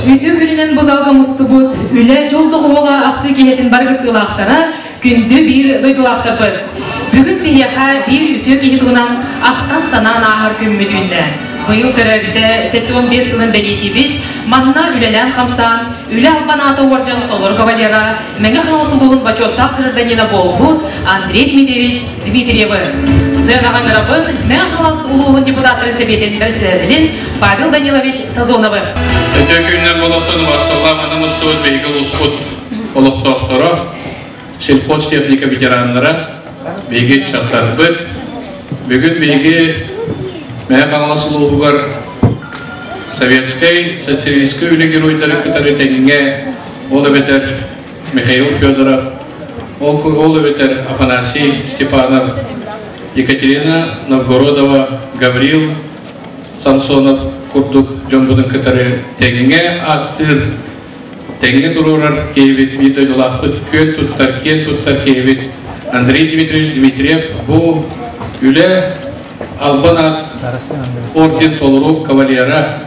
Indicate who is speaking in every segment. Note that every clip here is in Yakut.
Speaker 1: Үтүө күнүнэн бу залга мустубут үлэ дьол доҕуһуола ахтыы киһитин бары кыттыылаахтара, күндү биир дойдулаахтарбыт. Бүгүн биһиэхэ биир үтүө киһи туһунан ахтан-санаан ааһар күммүт үүннэ. Быйыл төрөөбүтэ 75 сылын бэлиэтиибит, манна үлэлээн-хамсаан, үлэ албан аата уордьан толору кавалера, Мэҥэ Хаҥалас улууһун бочуоттаах гражданина буолбут Андрей Дмитриевич Дмитриевы. Сыанаҕа ыҥырабын Мэҥэ Хаҥалас улууһун депутаттарын сэбиэтин бэрэссэдээтэлин Павел Данилович Сазоновы.
Speaker 2: Өтө күннэр болоттон убасталлаах манан мустубут биһиги улууспут олохтоохторо, сельхозтехника ветераннара, биһиги ыччаттарбыт. Бүгүн биһиги Мэҥэ Хаҥалас улууһугар советскай социалистскай үлэ геройдары кытары тэҥҥэ ол эбэтэр Михаил Федоров, ол эбэтэр Афанасий Степанов, Екатерина Новгородова, Гаврил Самсонов курдук дьоммутун кытары тэҥҥэ ааттыыр, тэҥҥэ туруорар киһибит, биир дойдулаахпыт, күөн туттар, киэн туттар киһибит Андрей Дмитриевич Дмитриев бу үлэ албан аат орден толору кавалера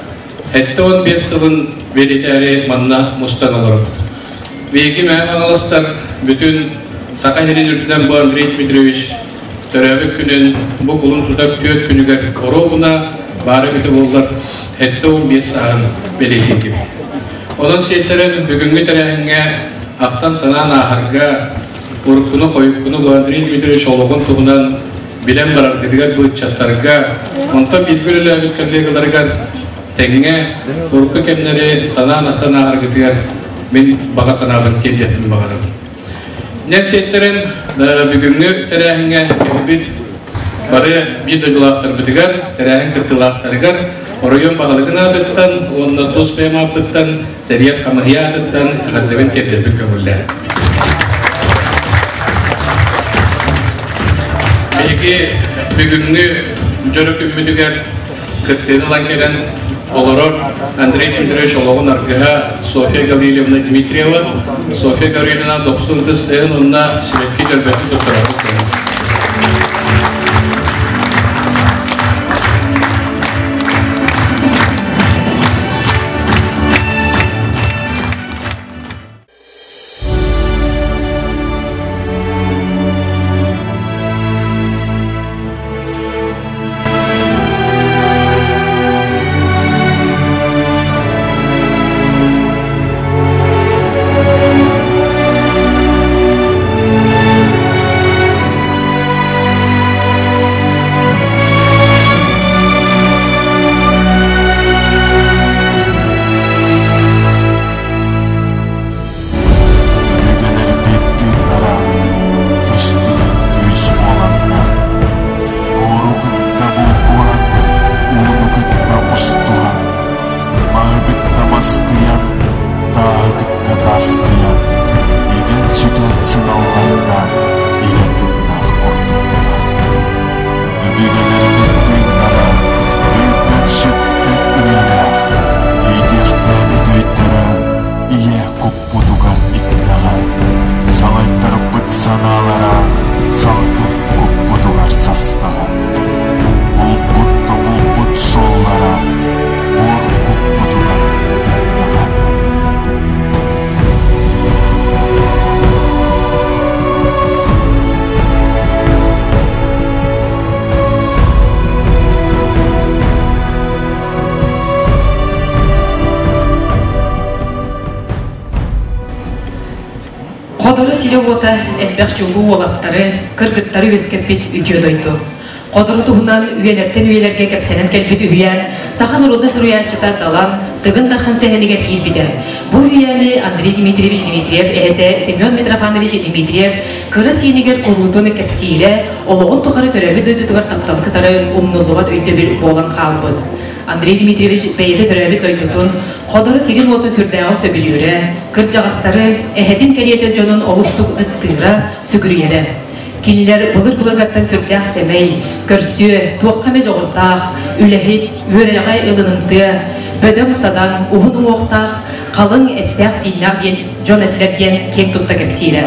Speaker 2: 75 сылын бэлиэтээри манна мустан олоробут. Биһиги Мэҥэ Хаҥаластар бүтүн Саха сирин үрдүнэн бу Андрей Дмитриевич төрөөбүт күнүн бу кулун тутар түөрт күнүгэр оруобуна баара эбитэ буоллар 75 сааһын бэлиэтииргит. Онон сиэттэрэн бүгүҥҥү тэрээһиҥҥэ ахтан-санаан ааһарга, уруккуну-хойуккуну бу Андрей Дмитриевич олоҕун туһунан билэн бараргытыгар бу ыччаттарга, онтон бииргэ үлэлээбит коллегаларыгар тэҥҥэ урукку кэмнэри санаан-ахтан ааһаргытыгар мин баҕа санаабын тиэрдиэхпин баҕарабын. Нэр сиэттэрин бүгүҥҥү тэрээһиҥҥэ кэлбит бары биир дойдулаахтарбытыгар, тэрээһин кыттыылаахтарыгар оройуон баһылыгын аатыттан уонна тус бэйэм ааппыттан тэрийэр хамыһыйа аатыттан эҕэрдэбин тиэрдэрбин көҥүллээн. Биһиги бүгүҥҥү дьоро күммүтүгэр кыттыыны ылан кэлэн олорор Андрей Дмитриевич олоҕун аргыһа Софья Гаврильевна Дмитриева. Софья Гаврильевна дохсун ытыс тыаһын уонна сибэкки дьөрбөтүн туттарабыт.
Speaker 3: Өбүгэлэрбит тыыннара көстүбэт күүс буоланнар, буору кытта булкуһан, ууну кытта устуһан, маһы кытта мастыйан, тааһы кытта таастыйан, иҥэн-сүтэн сыталларына илэ тыыннаах курдуктар. Өбүгэлэрбит тыыннара өлбөт-сүппэт үйэлээх, иитиэхтээбит өйдөрө ийэ куппутугар иҥнэҕэ, салайтарбыт санаалара салгын куппутугар састаҕа, булбут тобулбут суоллара буор куппутугар иҥнэҕэ.
Speaker 1: Ходоро сирэ-уота элбэх чулуу уолаттары, кыргыттары үөскэппит үтүө дойду. Ходоро туһунан үйэлэртэн үйэлэргэ кэпсэнэн кэлбит үһүйээн саха народнай суруйааччыта Далан Тыгын Дархан сэһэнигэр киирбитэ. Бу үһүйээни Андрей Дмитриевич Дмитриев эһэтэ Семен Митрофанович Дмитриев кыра сиэнигэр куруутун кэпсиирэ, олоҕун тухары төрөөбүт дойдутугар тапталы кытары умнуллубат өйдөбүл буолан хаалбыт. Андрей Дмитриевич бэйэтэ төрөөбүт дойдутун, Ходоро сирин-уотун сүрдээҕин сөбүлүүрэ, кырдьаҕастары, эһэтин кэриэтэ дьонун олустук ытыктыыра, сүгүрүйэрэ. Кинилэр былыр-былыргаттан сүрдээх сэмэй, көрсүө, туохха эмэ дьоҕурдаах, үлэһит, үөрэҕи ылынымтыа, бөдөҥ-садаҥ, уһун уҥуохтаах, халыҥ эттээх-сииннээх диэн дьон этилэр диэн киэҥ тутта кэпсиирэ.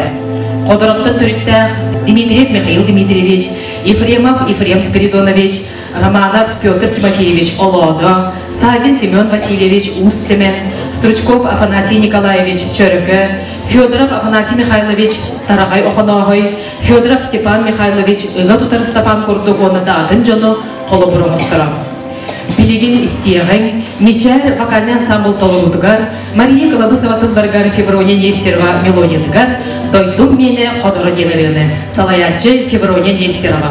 Speaker 1: Ходороттон төрүттээх Дмитриев Михаил Дмитриевич, Ефремов Ефрем Спиридонович, Романов Петр Тимофеевич Олоодо, Савин Семен Васильевич Уус Семен, Стручков Афанасий Николаевич Чөрөкө, Федоров Афанасий Михайлович Тараҕай Охонооһой, Федоров Степан Михайлович ыга тутар Ыстапаан курдук уонна да атын дьону холобур оҥосторо. Билигин истиэҕиҥ, Мичээр вокальнай ансамбл толоруутугар, Мария Кылабысова тылларыгар Феврония Нестерова мелодиятыгар «Дойдум миэнэ ходоро» диэн ырыаны салайааччы Феврония Нестерова.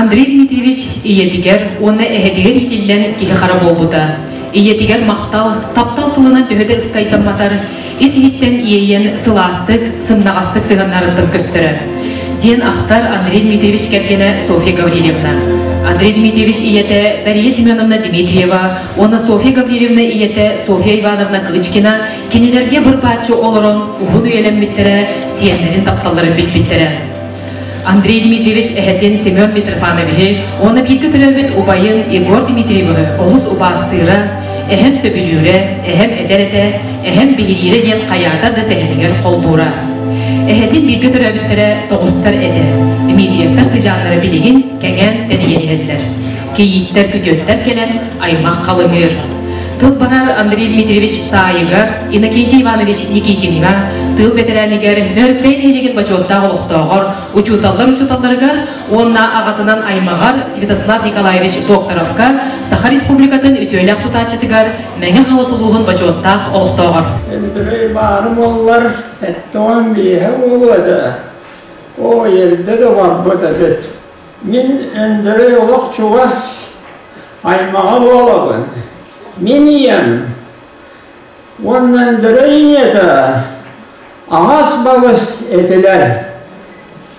Speaker 1: Андрей Дмитриевич ийэтигэр уонна эһэтигэр иитиллэн киһи хара буолбута. Ийэтигэр махтал, таптал тылынан төһө да ыскайдамматар, ис-иһиттэн иэйэн сылаастык, сымнаҕастык сыһыаннарыттан көстөрө. Диэн ахтар Андрей Дмитриевич кэргэнэ Софья Гаврильевна. Андрей Дмитриевич ийэтэ Дария Семеновна Дмитриева уонна Софья Гаврильевна ийэтэ Софья Ивановна Кычкина кинилэргэ быр-бааччы олорон уһун үйэлэммиттэрэ, сиэннэрин тапталларын билбиттэрэ. Андрей Дмитриевич эһэтин Семен Митрофановиһы уонна бииргэ төрөөбүт убайын Егор Дмитриевиһы олус убаастыыра, эһэм сөбүлүүрэ, эһэм этэр этэ, эһэм биһириирэ диэн хайаатар да сэһэнигэр холбуура. Эһэтин бииргэ төрөөбүттэрэ тоҕустар этэ. Дмитриевтэр сыдьааннара билигин кэҥээн тэнийэн иһэллэр. Кийииттэр, күтүөттэр кэлэн аймах халыҥыыр. Тыл барар Андрей Дмитриевич таайыгар Иннокентий Иванович Никитиҥҥа, тыыл бэтэрээнигэр Нөртэй нэһилиэгин бочуоттаах олохтооҕор, учууталлар учууталларыгар уонна аҕатынан аймаҕар Святослав Николаевич Докторовка Саха Республикатын үтүөлээх тутааччытыгар Мэҥэ Хаҥалас улууһун бочуоттаах олохтооҕор.
Speaker 4: Өндөрөй баары буоллар, эттэҕим биэһэ буолуо этэ. Оо, эрдэ да барбыт эбит. Мин Өндөрөй олох чугас аймаҕа буолабын. Мин ийэм уонна Өндөрөй ийэтэ аҕас балыс этилэр.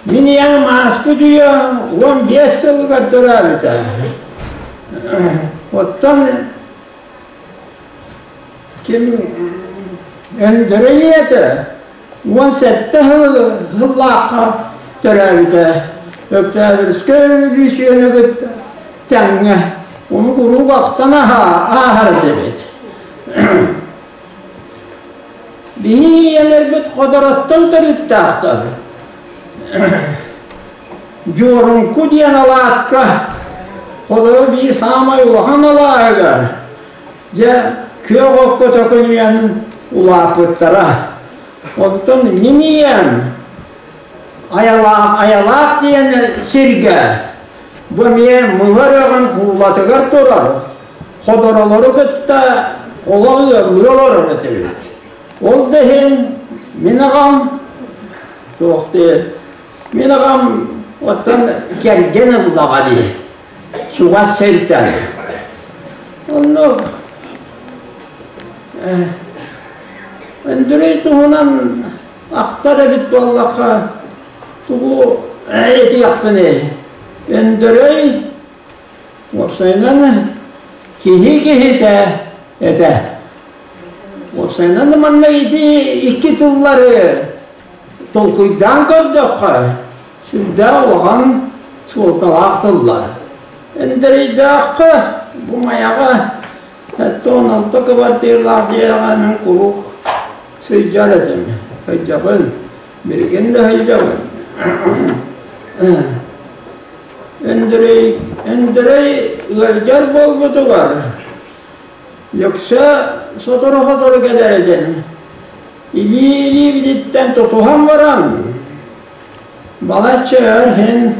Speaker 4: Мин ийэм ааспыт үйэ 15 сылыгар төрөөбүтэ. Оттон ким Өндөрөй ийэтэ. 17 сыллаахха төрөөбүтэ. Өктөөбүрүскэй өрөбөлүүсүйэни кытта тэҥҥэ ону куруук ахтан ааһар этибит. Биһи ийэлэрбит Ходороттон төрүттээхтэр. Дьуоруҥку диэн алааска Ходоро биир саамай улахан алааһыгар дьэ күөх окко төкүнүйэн улааппыттара. Онтон мин ийэм Айалаах, Айалаах диэн сиргэ бу эмиэ Мыҥа үрэҕин куулатыгар турар ходоролору кытта олох ыаллыы олорор этибит. Ол да иһин мин аҕам туох диир мин аҕам оттон кэргэн ыллаҕа дии чугас сиртэн. Оннук Өндүрэй туһунан ахтар эбит буоллахха тугу этиэхпиний Өндөрөй уопсайынан киһи киһитэ этэ. Уопсайынан манна ити икки тыллары толкуйдаан көрдөххө сүрдээх улахан суолталаах тыллар. Өндөрөйдөөххө бу Майаҕа 76 кыбартыыралаах дьиэҕэ мин куруук сылдьар этим. Сылдьабын. Билигин да сылдьабын. Өндөрөй, Өндөрөй ыалдьар буолбутугар Лөксө сотору-сотору кэлэр этин. Илии-илиибититтэн тутуһан баран, балачча өр иһин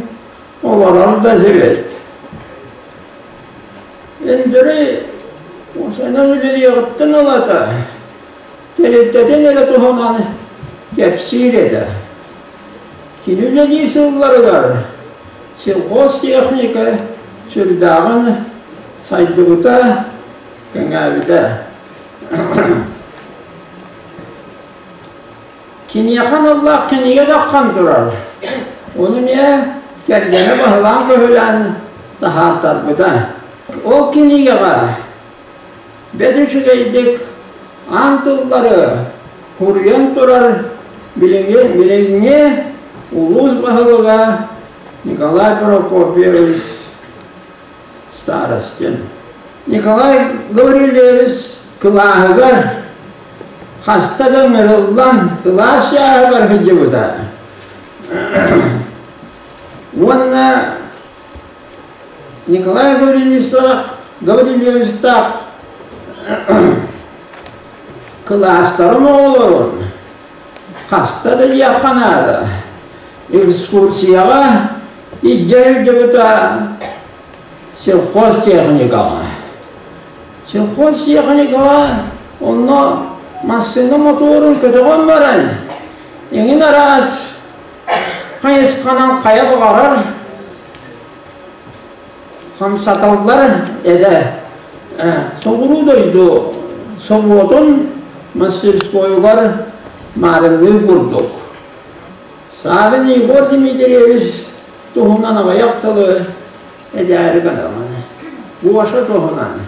Speaker 4: олорор да этибит. Өндөрөй осанан үлэлиэҕиттэн ылата тэрилтэтин эрэ туһунан кэпсиир этэ. Кини үлэлиир сылларыгар сельхозтехника сүрдээҕин сайдыбыта, кэҥээбитэ. Киниэхэ аналлаах кинигэ таххан турар. Ону эмиэ кэргэнэ баһылаан-көһүлээн таһаартарбыта. Ол кинигэҕэ бэрт үчүгэйдик аан тыллары суруйан турар билиҥҥи, билиҥҥи улуус баһылыга Николай Прокопьевич Старостин. Николай Гаврильевич кылааһыгар хаста да ыҥырыллан кылаас чааһыгар сылдьыбыта. Уонна Николай Гаврильевичтаах Гаврильевичтаах кылаастарын оҕолорун хаста да диэххэ наада экскурсияҕа илдьэ сылдьыбыта сельхозтехникаҕа. Сельхозтехникаҕа онно массыына мотуорун көтөҕөн баран эҥин араас хайысханан хайа баҕарар хамсаталлар этэ. Соҕуруу дойду собуотун мастерскойугар маарынныы курдук. Савин Егор Дмитриевич туһунан аҕыйах тылы этээри гынабын. Гоша туһунан.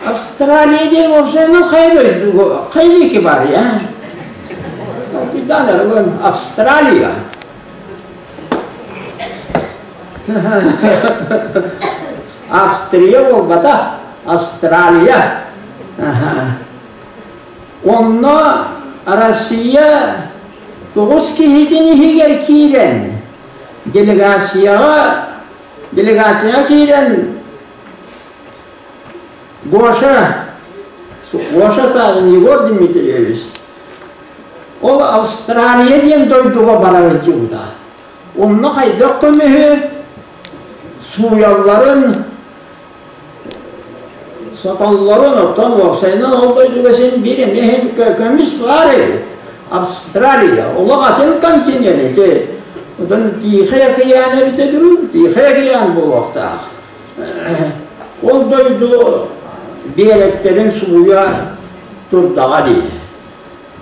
Speaker 4: Австралия диэн уопсайынан хайа дойду хайа диэки баарый а? Толкуйдаан эрэ Австралия. Австрия буолбатах, Австралия. Онно Россия тоҕус киһитин иһигэр киирэн, делегацияҕа делегацияҕа киирэн Гоша, Гоша Савин Егор Дмитриевич ол Австралия диэн дойдуга бара сылдьыбыта. Онно хайдах көмүһү сууйалларын, сотоллорун, оттон уопсайынан ол дойдуга син биир эмиэ көмүс баар эбит. Австралия олох атын континент ити. Оттон Тихий океан эбитэ дуу, Тихий океан буолуохтаах. Ол дойду биэрэктэрин сууйа турдаҕа дии.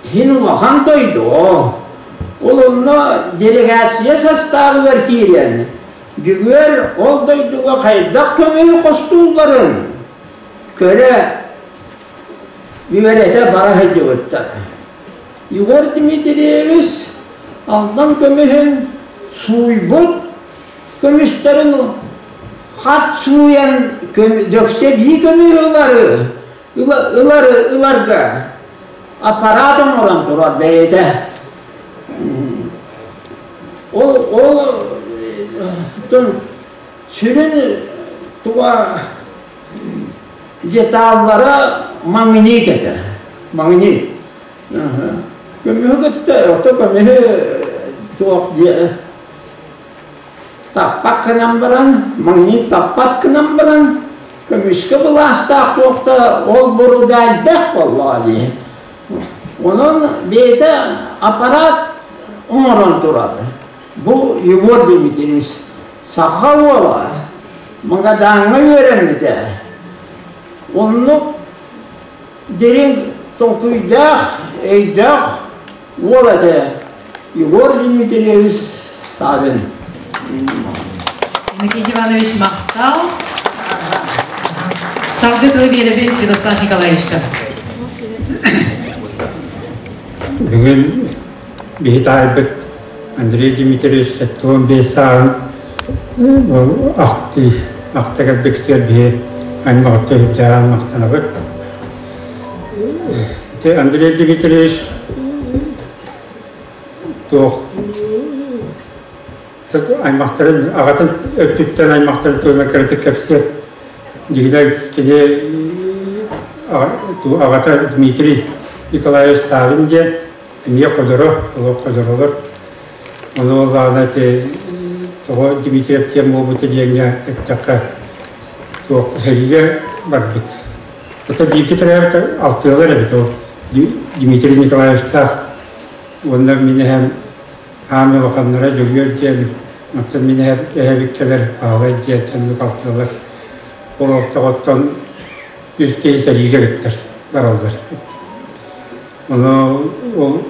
Speaker 4: Иһин улахан дойду. Ол онно делегация састаабыгар киирэн, Дьүгүөр ол дойдуга хайдах көмүһү хостуулларын көрө үөрэтэ бара сылдьыбыттар. Егор Дмитриевич Алдан көмүһүн сууйбут көмүстэрин хат сууйан дөксө бии көмүһү ылары ылары ыларга аппарат оҥорон турар бэйэтэ. Ол ол сүрүн туга деталлара магнит этэ. Магнит. Көмүһү кытта ото көмүһү туох диэ таппат гынан баран, магнит таппат гынан баран, көмүскэ былаастаах туох да ол буруда элбэх буоллаҕа дии. Онон бэйэтэ аппарат оҥорон турар. Бу Егор Дмитриевич саха уола Магадаҥҥа үөрэммитэ. Оннук дириҥ толкуйдаах, өйдөөх уол этэ Егор Дмитриевич Савин.
Speaker 1: Иннокентий Иванович махтал. Салгыы тылы биэрэбин Святослав Николаевичка.
Speaker 5: Бүгүн биһи таайбыт Андрей Дмитриевич 75 сааһын ахтыы ахта кэлбиккитигэр биһи аймаҕытта үрдээҕин махтанабыт. Ити Андрей Дмитриевич туох аймахтарын аҕатын өттүттэн аймахтарын туһунан кыратык кэпсиэ. Дьиҥинэн кини аҕата Дмитрий Николаевич Савин диэн эмиэ ходоро, олох ходоролор. Ону буоллаҕына ити тоҕо Дмитриев диэн буолбута диэҥҥэ эттэххэ туох сэриигэ барбыт. Ото бииргэ төрөөбүт алтыалар эбит ол Дмитрий Николаевичтаах уонна мин эһэм Аан улаханнара Дьөгүөр диэн, оттон мин эһэбит кэлэр Баһылай диэн оннук алтыалар. Ол алтаҕыттан үс киһи сэриигэ эбиттэр, бараллар. Ону ол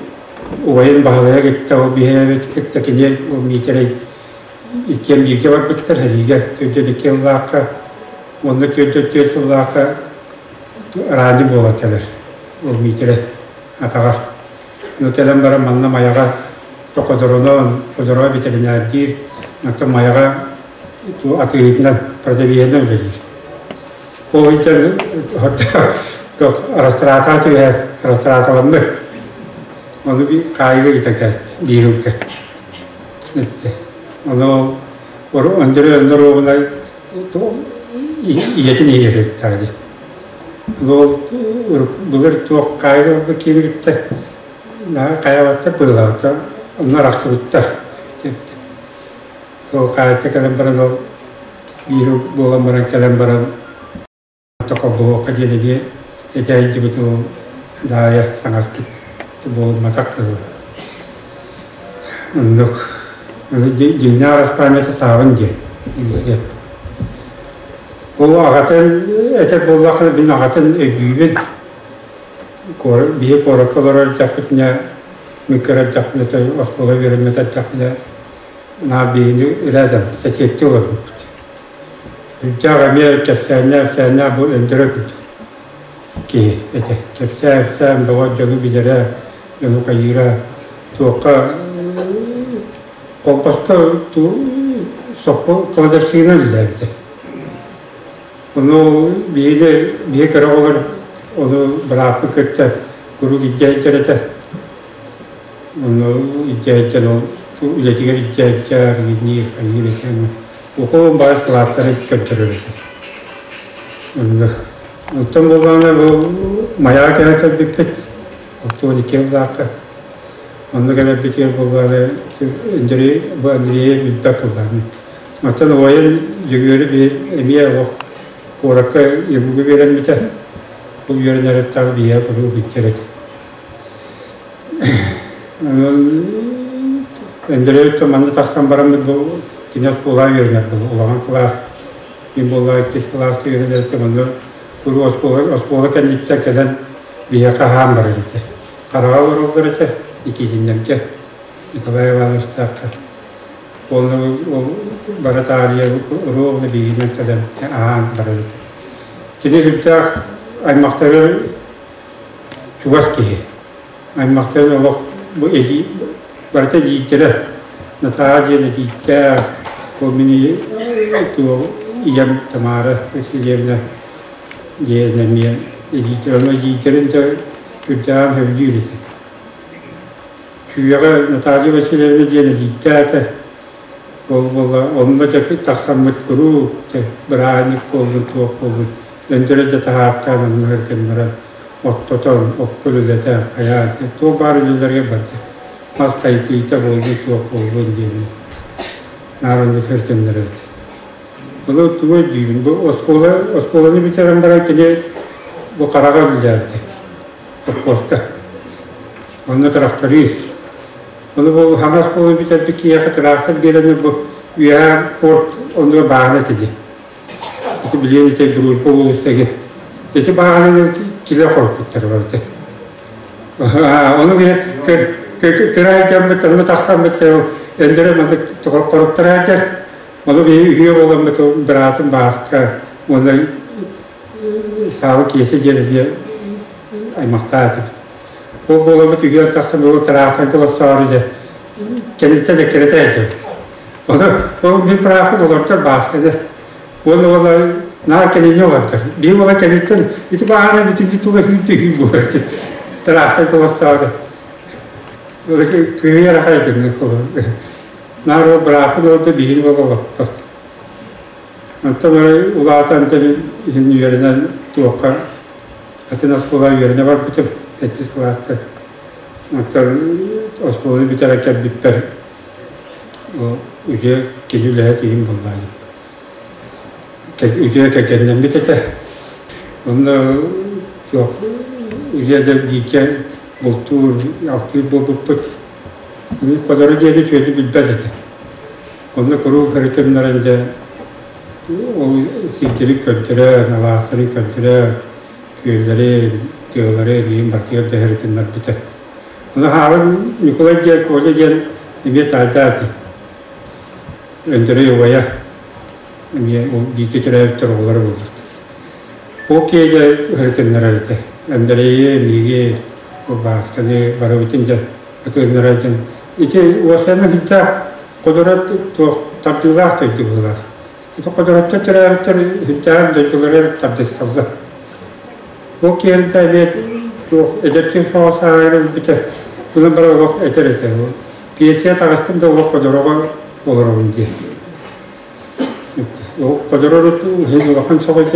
Speaker 5: убайын Баһылайа кытта, ол биһиэбит кытта кини ол Миитэрэй иккиэн бииргэ барбыттар сэриигэ 42 сыллаахха уонна 44 сыллаахха ранен буолан кэлэр ол Миитэрэй атаҕар. Ну кэлэн баран манна Майаҕа токодоронон, ходоро ветеринардиир, оттон Майаҕа атыыһытынан, продавеһынан үлэлиир. Ол иһин растратаҕа түбэһэр, растраталаммыт. Ону хаайыга ыытан кэлт, биир ылга. Ону Андрей Андроновна ийэтин иһигэр дии. Ол былыр туох хаайыга киирбиттэр, хайаабаттар быһыылаахтар, онно арахсыбыттар. Сол хаайта кэлэн баран ол биир буолан баран кэлэн баран холбоһуохха диэн эмиэ этээйдибит ол даайа саҥарбыт буолумматах быһыылаах. Оннук дьиҥнээх араспаанньата саабын диэн. Ол аҕатын этэр буоллаххына мин аҕатын өйдүүбүн. Биһи куоракка олорор эрдэхпитинэ, мин кыра эрдэхпинэ оскуола үөрэммэт эрдэхпинэ наар биһигини рядом соседтыы олорбуппут. Үрдээх эмиэ кэпсээннээх бу өндөрө курдук киһи этэ. Кэпсээ-кэпсээн бөҕө дьону билэрэ, дьону хайыыра, туохха холкуоска соппу кладовщигынан үлэлээбитэ. Ону биһиги биһи кыра оҕолор ону бырааппын кытта куруук илдьэ сылдьар этэ. Ону илдьэ сылдьан ол үлэтигэр илдьэ сылдьар, иҥниир, хайыыр этэ. Укуолун баҕас кылааттары көрдөрөр этэ. Онно оттон буоллаҕына бу Майаҕа кэлэн кэлбиппит 62 сыллаахха. Онно кэлэрбитигэр буоллаҕына Андрей бу Андрейы билбэт буоллаҕым. Оттон убайым Дьөгүөрү эмиэ олох куоракка ЕГУга үөрэммитэ. Бу үөрэнэриттэн биһиэхэ куруук илдьэр этэ. Андрей манна тахсан бараммыт бу кини оскуолаҕа үөрэнэр буолла улахан кылаас мин буолла иккис кылааска үөрэнэр манна куруук оскуола оскуола кэнниттэн кэлэн биһиэхэ аһаан барар этэ. Хараҕа олороллор этэ Никитиннэргэ Николай Ивановичтаахха. Уонна ол бара таарыйа ровно биһигинэн кэлэн аһаан барар этэ. Кини сүрдээх аймахтары. чугас киһи. Аймахтарын олох бу эдьиий барыта эдьиийдэрэ Натаа диэн эдьиийдээх, ол мин ийэм Тамара Васильевна диэн эмиэ эдьиийдэрэ, ону эдьиийдэрин да үрдээн сөбүлүүр этэ. Чүүйэҕэ Наталья Васильевна диэн эдьиийдээтэ. Ол буолла онно дьэ тахсаммыт куруук дьэ бырааһынньык буоллун туох буоллун өндөрө да таһаартаан онно гыннаран оттотон окко үлэлэтэн хайаан туох баар үлэлэргэ барда мас хайытыыта буоллун суох буоллун диэни наар оннук өртөннөрөбүт. Ону тугу өйдүүбүн бу оскуола оскуоланы бүтэрэн баран кини бу хараҕа үлэлээбитэ совхозка онно тракторист Ону бу хаҥас оскуола бүтэрбит киһиэхэ тыраахтар биэрэннэр бу үөһээ порт оннугар бааһына этэ дии. Ити билиэн ити Дружба уулусса Ити бааһынаны килэ хорпуттар барыта. Ону биһи кыра дьаммыт, онно тахсаммыт өндөрө маннык хоруктара дьэр. Ону биһи үһүө буоламмыт быраатым Бааска уонна Саала Киэсэ диэн эмиэ аймахтаах этибит. Ол буоламмыт үһүөн тахсан ол тыраахтарга олорсоору дьэ кэнниттэн эккирэтэ сылдьабыт. Ону ол мин бырааппын олордор Бааска дьэ. Уонна уола наар кэннини олордор. Биир уола кэнниттэн ити баҕана бүтүннүү тула түүн буолар тыраахтарга олорсоору. Кыыһы эрэ хайдыҥ Наар ол бырааппын олордо биһиги уол олордор. Онтон улаатан иһин үөрэнэн туохха атын оскуолаҕа үөрэнэ барбытым сэттис кылааска. Оттон оскуоланы бүтэрэн кэлбиппэр үтүө киһи үлэһит иһин буоллаҕым. Үтүө кэргэннэммит этэ. Онно туох үтүө да бииргэ бултуур, алтыыр буолбуппут. Подору диэни үтүөтү билбэт этэ. Онно куруук өрүтүннэрэн дьэ ол сирдэри көрдөрөн, алаастары көрдөрөн, күөллэри, тыалары эбиин барытыгар да өрүтүннэрбитэ. Ону хаалан Ньукулай диэн Коля диэн эмиэ таайдаат Өндөрөй убайа эмиэ ол бииргэ төрөөбүттэр оҕолоро буолбут. Ол киэдэ өрүтүннэрэр этэ. Өндөрөйү, мииги, Баасканы барыбытын дьэ ытыыннарар дьон. Ити уосана билдээх Ходорот туох тардыылаах дойду быһыылаах. Ити Ходороттон төрөөбүттэр үрдээн дойдулары тардысталлар. Ол киһи эмиэ туох эдэрчин соҕус ааҕар ылбыта. Туну бары олох этэр этэ. Пьесия таҕыстым да олох Ходороҕо олоробун диэн. Ходорор улахан соҕус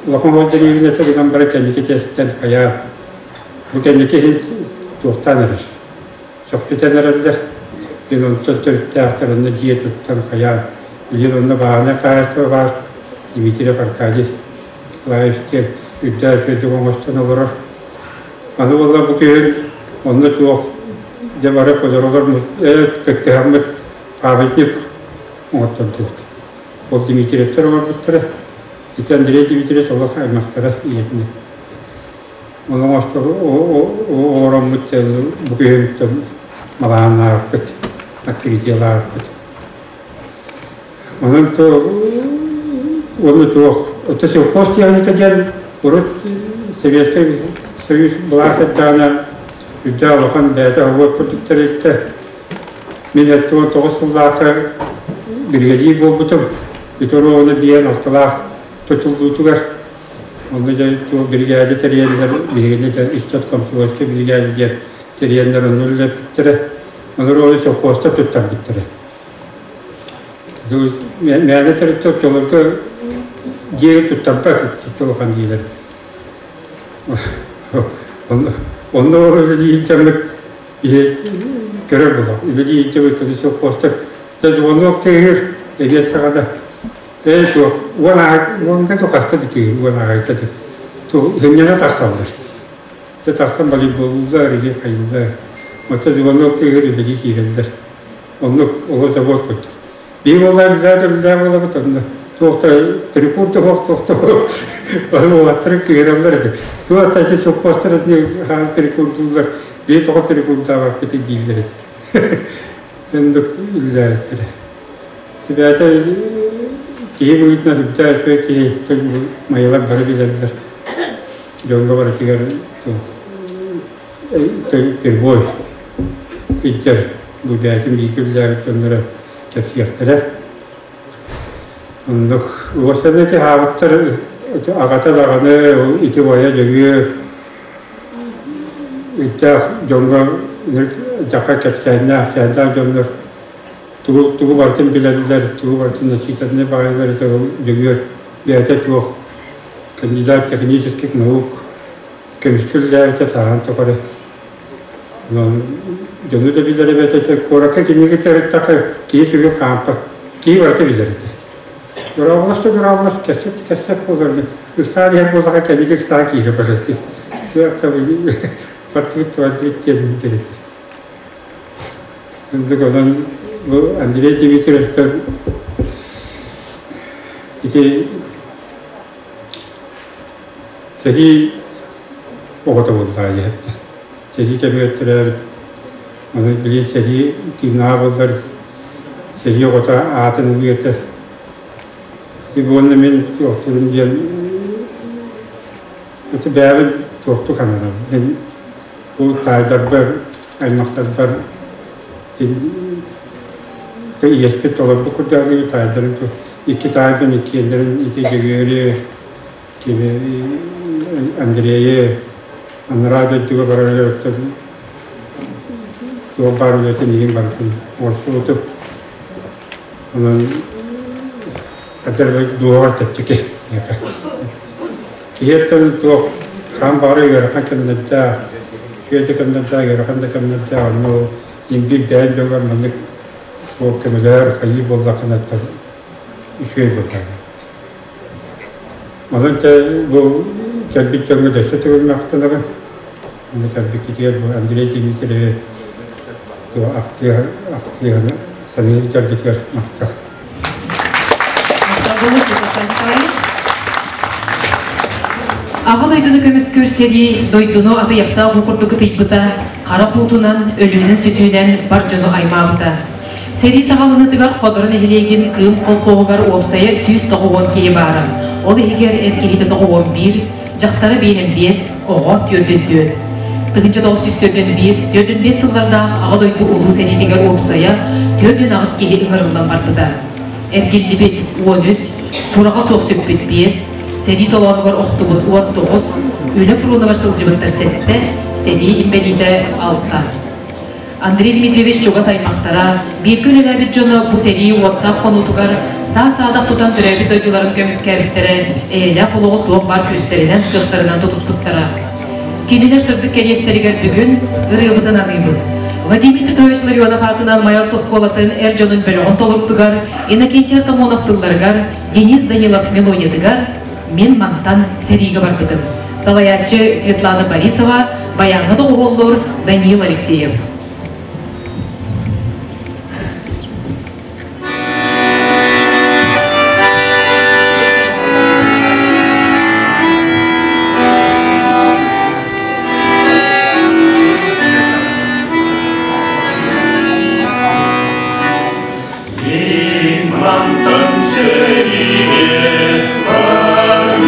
Speaker 5: улахан соҕус дэриэбинэтэ гынан бары кэнники тиэстэн хайаа бу кэнники иһин туохтаан эрэр. Сөхпүтэн эрэллэр. Мин онтон төрүттээхтэр онно дьиэ туттан хайаан. Билигин онно бааһынай хаһаайыстыба баар Дмитрий Аркадий Николаевич диэн үрдээх үчүгэйдик оҥостон олорор. Аны буолла бу күһүн онно туох дьэ бары ходоролор кыттыһаммыт памятник оҥоттордубут. Ол Дмитриевтэр оҥорбуттара. Ити Андрей Дмитриевич олох аймахтара ийэтинэн. Оҥороммут бу күһүнтэн малааннаабыппыт, открытиелаабыппыт. Онон уонна туох, это сельхозтехника диэн урут Советскай Союз былаас эрдэҕинэ үрдээх улахан бэйэтэ оһуор курдук тэрилтэ. Мин 79 сыллаахха биригэдьиир буолбутум. Ити оруобуна биэн алталаах тутуллуутугар Онно дьэ туох биригээдэ тэрийэллэр, биһигини дьэ ыччат комсомольскай биригээдэ диэн тэрийэннэр онно үлэлэппиттэрэ. Онор ол совхозтар туттарбыттара. Мээнэ тэрилтэ оччолорго дьиэ туттарбат улахан диилэр. Онно ол үлэлии дьаммыт биһи көрөр буолар. Үлэлии дьаммыт совхозтар дьэ звонок тыаһыыр эбиэт саҕана Ээ суох, уон аҕай уонга да хаста да түһүү, уон аҕайта да. Сынньана тахсаллар. Дьэ тахсан волейболлууллар, или хайыыллар. Оттон звонок тыаһыыр үлэлии киирэллэр. Оннук олох завод курдук. Биир уоллаах үлэлээх үлэлээх буолабыт онно туох да перекур да суох, туох да суох. Бары уолаттары кыыраллар этэ. Туох да ити сопхуостар этини хаан перекурдууллар, биир тоҕо перекурдаабаппыт дииллэр этэ. Оннук үлэлээбиттэрэ. Тибээтэ киһи быһыытынан үрдээх үчүгэй киһи майалар бары билэллэр. Дьоҥҥо барытыгар первой илдьэр бу бэйэтин бииргэ үлэлээбит дьонноро кэпсиэхтэрэ. Оннук уостан ити аһаабыттар аҕата даҕаны ити убайа Дьөгүөр үттээх дьоҥҥо дьахха кэпсээннээх, сээннээх дьоннор тугу тугу барытын билэллэр, тугу барытын начитаннай баҕайылар этэ ол Дьөгүөр бэйэтэ туох кандидат технических наук көмүскүллээбитэ сааһын тухары. Онон дьону да билэр эбэтэ этэ куоракка кинигэ тырыттахха киһи сүгүн хаампат, киһи барыта билэр этэ. Дорооболос да дорооболос, кэпсэт да кэпсэт буолар ыксаан иһэр буоллаха кэнники ыксаан киирэ барар туох да бардыбыт бардыбыт диэн этэ. Оннук онон бу Андрей Дмитриевтан ити сэрии оҕото буоллаҕа диэхтэр. Сэрии кэмигэр төрөөбүт, аны билигин сэрии тыыннаах буоллар, сэрии оҕото аатын ылыа этэ. Ити уонна мин туохтуурум диэн ити бэйэбин туохтук сананабын. Мин бу таайдарбар, аймахтарбар иэспит толорбут курдук таайдарым икки таайбын иккиэннэрин ити Дьөгүөрү кини Андрейы анараа дойдуга барарыгар туох баар үлэтин иһин барытын оҥорсубутум. Онон хаддар дуоҕар чэпчэки миэхэ. Киһиэттэн туох хаан баҕара ыарахан кэмнэрдээх, үчүгэй да кэмнэрдээх, ыарахан да кэмнэрдээх, онно ол имбир бэйэн дьоҥҥор маннык туох көмөлөөр хайыы буоллаххына үчүгэй буоллаҕа. Онон дьэ бу кэлбит дьоҥҥо дөссө төгүл махтанабын. Аны кэлбиккитигэр бу Андрей Дмитриевич ахтыыһаны ахтыыһаны саныыр дьаргытыгар махтал.
Speaker 1: Махтал буолуо, Святослав Николаевич. Аҕа дойдуну көмүскүүр сэрии дойдуну атыйахтаах уу курдук ытыйбыта, хара куутунан, өлүүнэн-сүтүүнэн бар дьону аймаабыта. Сэрии саҕаланыытыгар Ходоро нэһилиэгин Кыым колхоһугар уопсайа 190 киһи баара. Ол иһигэр эр киһитэ 91, дьахтара 55, оҕо 44. 1941, 45 сыллардаах Аҕа дойду Улуу сэриитигэр уопсайа 48 киһи ыҥырыллан барбыта. Эргиллибит 13, сураҕа суох сүппүт 5, сэрии толоонугар охтубут 19, үлэ фронугар сылдьыбыттар 7, сэрии инбэлиитэ 6. Андрей Дмитриевич чугас аймахтара, бииргэ үлэлээбит дьоно бу сэрии уоттаах хонуутугар саа-саадах тутан төрөөбүт дойдуларын көмүскээбиттэрэ, эйэлээх олоҕу туох баар күүстэринэн, кыахтарынан тутуспуттара. Кинилэр сырдык кэриэстэригэр бүгүн ырыабытын аныыбыт. Владимир Петрович Ларионов аатынан Майор оскуолатын эр дьонун бөлөҕүн толоруутугар, Иннокентий Артамонов тылларыгар, Денис Данилов мелодиятыгар «Мин мантан сэриигэ барбытым». Салайааччы Светлана Борисова, баяҥҥа доҕуһуоллуур Даниил Алексеев.
Speaker 3: Мантан сэриигэ барбытым,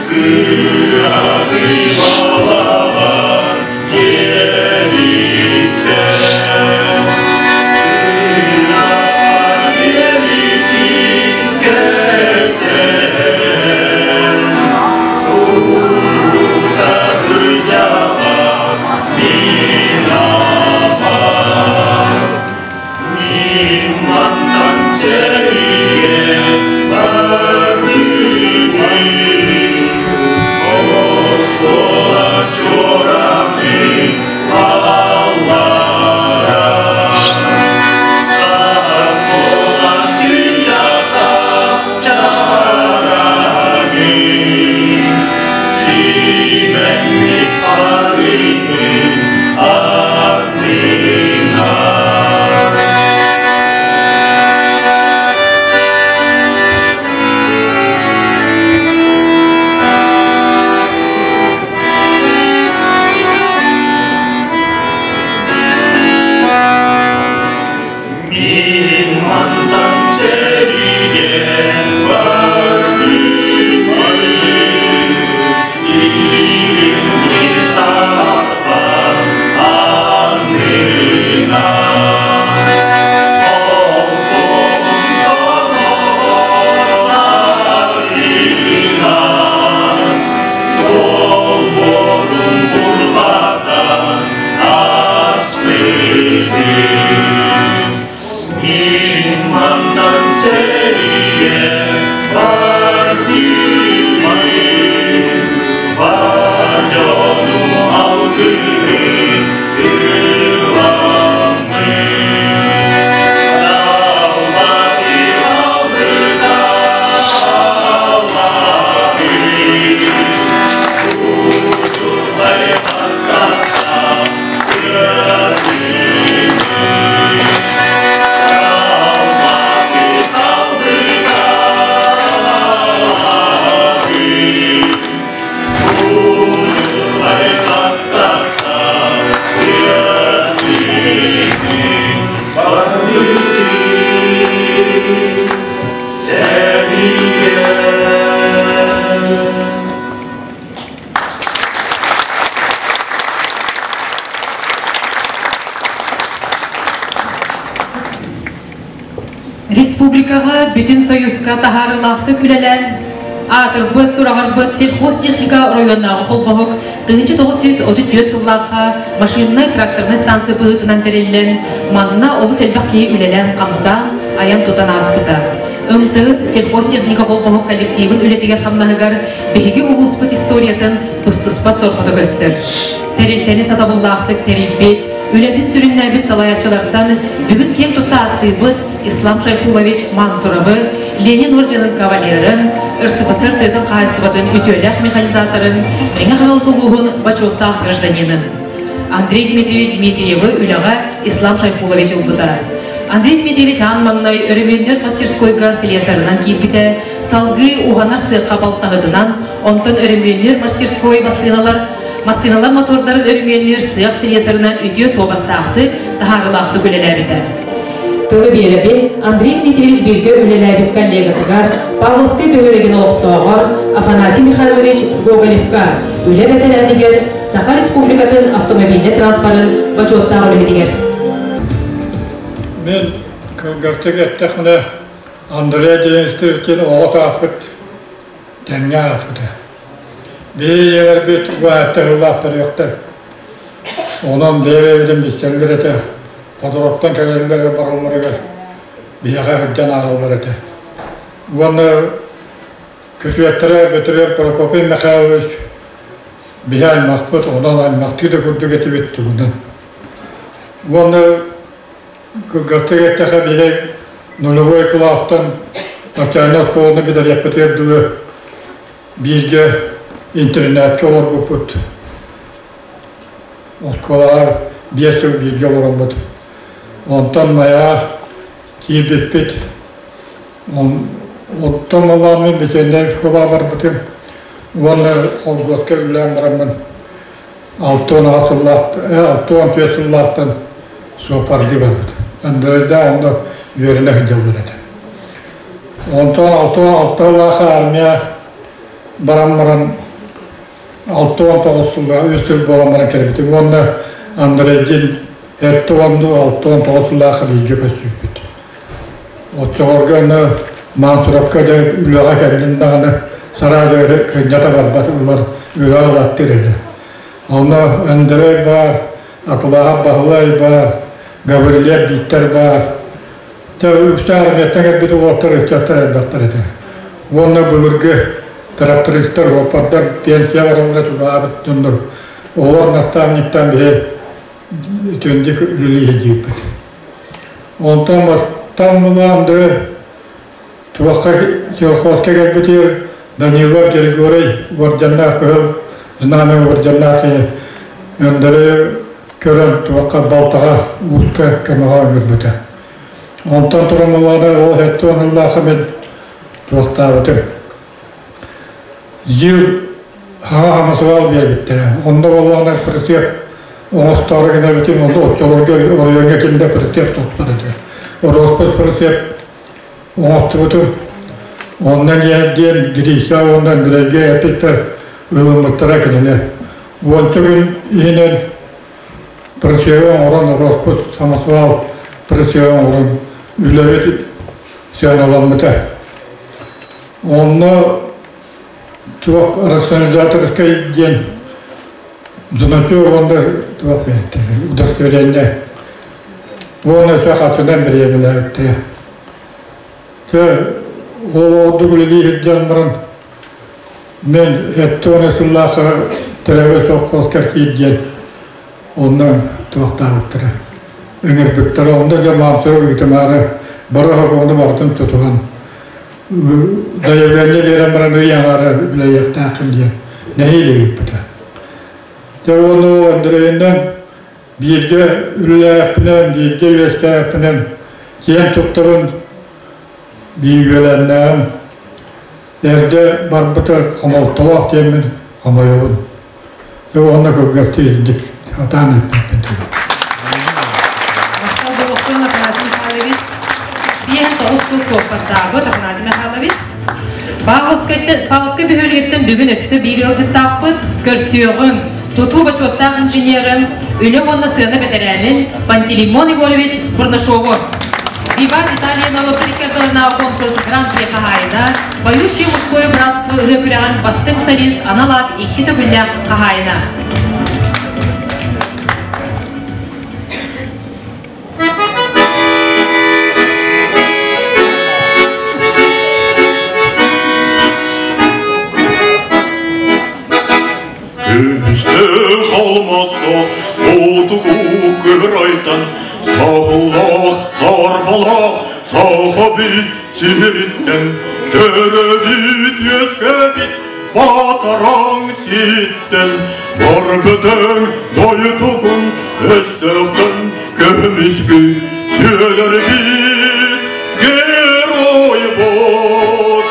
Speaker 3: кыаҕы балаҕан дьиэбиттэн. Кыраҕар биэрбитин кэтэһэн, Уруута кырдьаҕас мин аҕам. Мин мантан сэриигэ барбытым, Оскуола чуораатын хаалларан, Саас буолан чыычаахта чараҥын, Симэммит хатыҥын аттынан.
Speaker 1: Республикаҕа бүтүн Союзка таһаарыылаахтык үлэлээн, аатырбыт, сураҕырбыт сельхозтехника оройуоннааҕы холбоһук 1934 сыллаахха машиннай-тракторнай станция быһыытынан тэриллэн, манна олус элбэх киһи үлэлээн-хамсаан, айан-тутан ааспыта. МТС сельхозтехника холбоһук коллективын үлэтигэр-хамнаһыгар биһиги улууспут историятын быстыспат сорҕото көстөр. Тэрилтэни сатабыллаахтык тэрийбит, үлэтин сүрүннээбит салайааччылартан бүгүн киэн тутта ааттыыбыт Ислам Шайхулович Мансуровы, Ленин орденын кавалерын, РСФСР тыатын хаһаайыстыбатын үтүөлээх механизаторын, Мэҥэ Хаҥалас улууһун бочуоттаах гражданинын. Андрей Дмитриевич Дмитриевы үлэҕэ Ислам Шайхулович ылбыта. Андрей Дмитриевич аан маҥнай өрөмүөннэр мастерскойга слесарынан киирбитэ, салгыы уһанар сыахха балтаһытынан, онтон өрөмүөннүүр мастерской массыыналар массыыналар мотордарын өрөмүөннүүр сыах слесарынан үтүө суобастаахтык, таһаарыылаахтык үлэлээбитэ. Тылы биэрэбин Андрей Дмитриевич бииргэ үлэлээбит коллегатыгар, Павловскай бөһүөлэгин олохтооҕор Афанасий Михайлович Гоголевка, үлэ бэтэрээнигэр, Саха Республикатын автомобильнай транспорын бочуоттаах үлэһитигэр.
Speaker 5: Мен кылгастык эттэххинэ, Андрей Денисовичтин оҕо сааспыт тэҥҥэ ааспыта. Биһиги убааттаһыылаахтар үөхтэр. Онон бэйэ-бэйэбитин билсэллэр этэ, Ходороттон кэлэллэр баралларыгар биһиэхэ сылдьан ааҕаллар этэ. Уонна күтүөттэрэ Бөтүрүөп Прокопий Михайлович биһи аймахпыт, онон аймахтыы да курдук этибит тугунан. Уонна кылгастык эттэххэ биһи нулевой кылаастан начальнай оскуоланы бүтэриэхпитигэр дылы бииргэ интернатка олорбуппут. Оскуолаҕа 5 сыл бииргэ олороммут. Онтон Майаҕа киирбиппит. Оттон олооммун ветеринар школаҕа барбытым уонна холгуоска үлэлээн бараммын 68 сыллаах, 64 сыллаахтан суоппардыы барбытым. Андрейдаах онно үөрэнэ сылдьаллар этэ. Онтон 66 сыллаах армия баран баран 69 сыллаах үс сыл буолан баран кэлбитим уонна Андрейдин эртэ уонна 69 сыллаах бииргэ көстүүппүт. Оччолорго аны Мансуровка да үлэҕэ кэллин даҕаны сараадыары кынньата барбат ылар үлэ ылаттыр этэ. Онно Андрей баар, Атылааһап Баһылай баар, Гаврильев Бииктэр баар. Дьэ үксэ армияттан кэлбит уолаттар ыччаттар элбэхтэр этэ. Уонна былыргы трактористар, уоппардар пенсия бараллара чугаһаабыт дьоннор олор наставниктан биһи үтүөндик үлэлии сылдьыбыппыт. Онтон бастан мулаан туохха сельхозка кэлбитигэр Данилов Григорий уордьаннаах кыһыл знамя уордьаннаах киһи Өндөрөйү көрөн туохха балтаҕа ууска көмөҕө ыҥырбыта. Онтон туран мулаана ол 70 сыллаахха мин туохтаабытым. Дьил хаҥа хамасыбал биэрбиттэрэ. Онно буоллаҕына прицеп оҥостоору гынабытым, онно оччолорго оройуоҥҥа ким да прицеп туппат этэ. Орооспут прицеп оҥостубутум. Онно диэн Гриша уонна Андрейга эппиппэр ылыммыттара кинилэр. Уонча күн иһинэн прицеби оҥорон орооспут самосвал прицеби оҥорон үлэбит сыаналаммыта. Онно туох рационализаторскай диэн значок уонна туох биэртилэр удостоверение уонна өссө хатынан бириэмэлээбиттэрэ. Тэ ол ордук үлэлии сылдьан баран мен 70 сыллаахха төрөөбүт совхозка киир диэн онно туохтаабыттара ыҥырбыттара. Онно дьэ маамсыра ыытымаары бары сокуону барытын тутуһан заявление биэрэн баран ый аҥаара үлэлиэхтээххин диэн нэһиилэ ыыппыта. Дьэ уонна Андрейынан бииргэ үлэлээппинэн, бииргэ үөскээппинэн киэн туттабын, биир үөлэннээҕим эрдэ барбыта хомолтолоох диэммин хомойобун. Дьэ уонна кылгастыы ирдик сатаан эппиппин түгэн.
Speaker 1: Махтал буолуохтун Афанасий Михайлович. 59 сыл суоппардаабыт Афанасий Михайлович. Павловскай бөһүөлэгиттэн бүгүн өссө биир ыалдьыттаахпыт. Көрсүөҕүҥ, тутуу бочуоттаах инженерин, үлэ уонна сыана бэтэрээнин Пантелеймон Егорович Бурнашову. Виват Италия норуоттар икки конкурс Гран-при хаһаайына, Поющее мужское братство ырыа күрэҕин бастыҥ солист анал аат икки төгүллээх хаһаайына.
Speaker 3: Көмүстээх алмаастаах хотугу кырайтан саһыллаах сарбалаах сахабит сириттэн төрөбүт үөскэбит батараҥ ситтэн барбытыҥ дойдугун өстөөхтөн көмүскү сүөлэрбит герой бот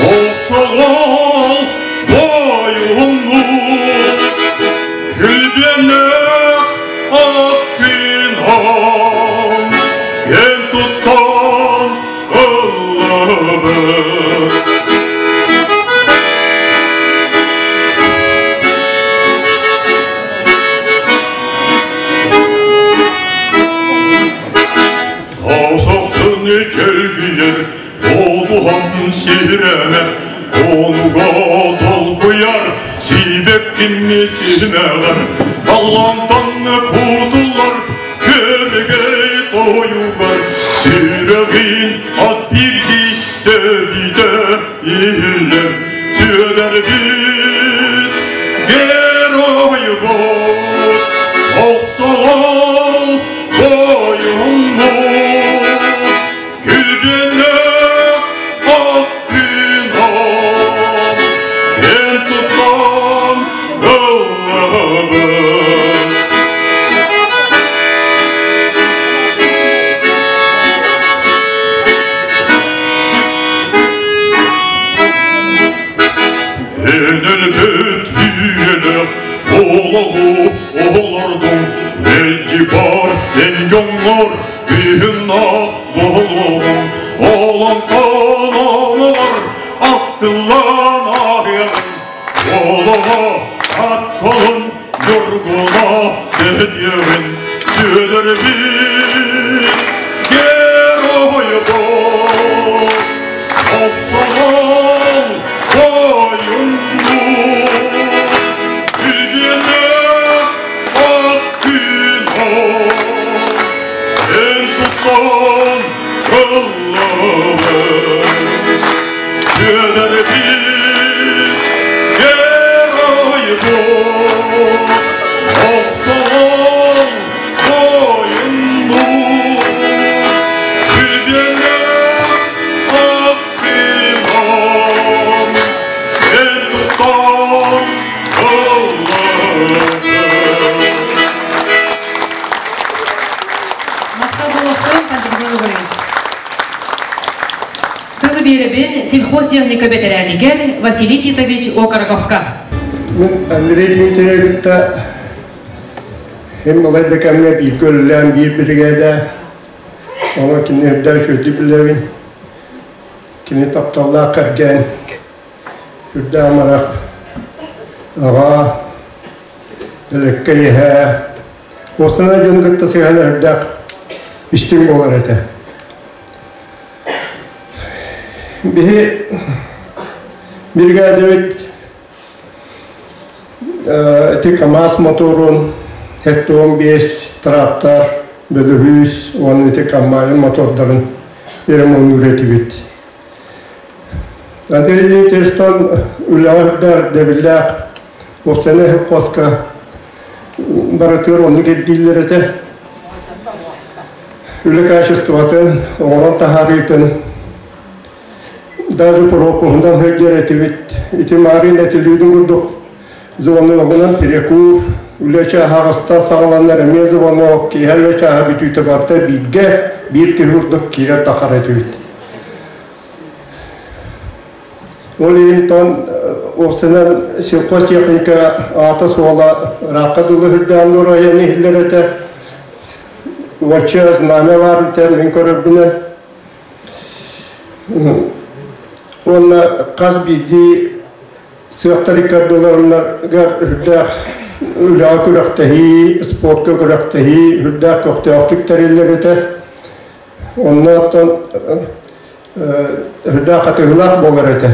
Speaker 3: Мохсоҕол Бойуммут Күлбүөннээх ат күн Кэн туттан ыллыбыт. Саусахсын чэлгийэр Долуһан сирэмэр, Онуга толкуйар, Сибэккини симэҕэр, Таллантан кутуллар, Көргэй тойугар, Сүрэҕин ат бирдии Тэбитэ иһиллэр, Сүөдэрбит геройбут, Охсоҕол бойуммут. Күлбүннэх ак күн эн туттан ыллабын. Эн өлбөт үйэлээх олоҕу олордуҥ, мэлдьи бар эн дьоҥҥор Күһүннах буолуоҕум, олоҥхолоҥор ахтыллан ааһыаҕым. Олоҕо ат колун ньургуна сөдүөҕүн сүөдэрбит геройбут. Охсоҕол бойуннуу Күлбүөннээх ат күн Эн туттан ыллабын, Сүөдэрбит геройбут, Охсоҕол бойуннуу, Күлбүөннээх ат күн Эн туттан ыллабын.
Speaker 1: Махтал буолуохтун, Пантелеймон Егорович. Тылы биэрэбин сельхозтехника бэтэрээнигэр Василий Титович Окороковка.
Speaker 6: Мин Андрей Дмитриевичта им балай да кэмҥэ бииргэ үлэлээн биир биригээдэ онон кини үрдээх үчүгэйдик билэбин. Кини тапталлаах кэргэн, үрдээх амарах аҕа, Дэлэккэй эһээ, Уостана дьон кытта сыһан өрдөөх истиҥ буолар этэ. Биһи биригээдэбит ити КАМАЗ моторун 75 трактор, бөлөрүүс уонна ити комбайн мотордарын ремоннуур этибит. Андрей Дмитриевичтан үлэҕэ дэбиллээх Уопсайынан хоппуоска барытыгар оннук ирдииллэр этэ. Үлэ качествотын, оҥорон таһаарыытын даже пропуһунан сылдьар этибит. Ити маарыын этилиитин курдук звоногунан перекур, үлэ чааһа аҕыстан саҕаланар эмиэ звонок, киэһэ үлэ чааһа бүтүүтэ барыта бииргэ, биир киһи курдук киирэр тахар этибит. Ол иһин тон уопсайынан сельхозтехника аата-суола ыраахха дылы үрдээн оройон иһиллэр этэ. Уоча знамя баар этэ мин көрөрбүнэн. Уонна хас биирдии сыахтар иккардыларыгар үрдээх үлэҕэ күрэхтэһии, спортка күрэхтэһии үрдээх көхтөөхтүк тэриллэр этэ. Онно оттон үрдээх хатыһыылаах буолар этэ.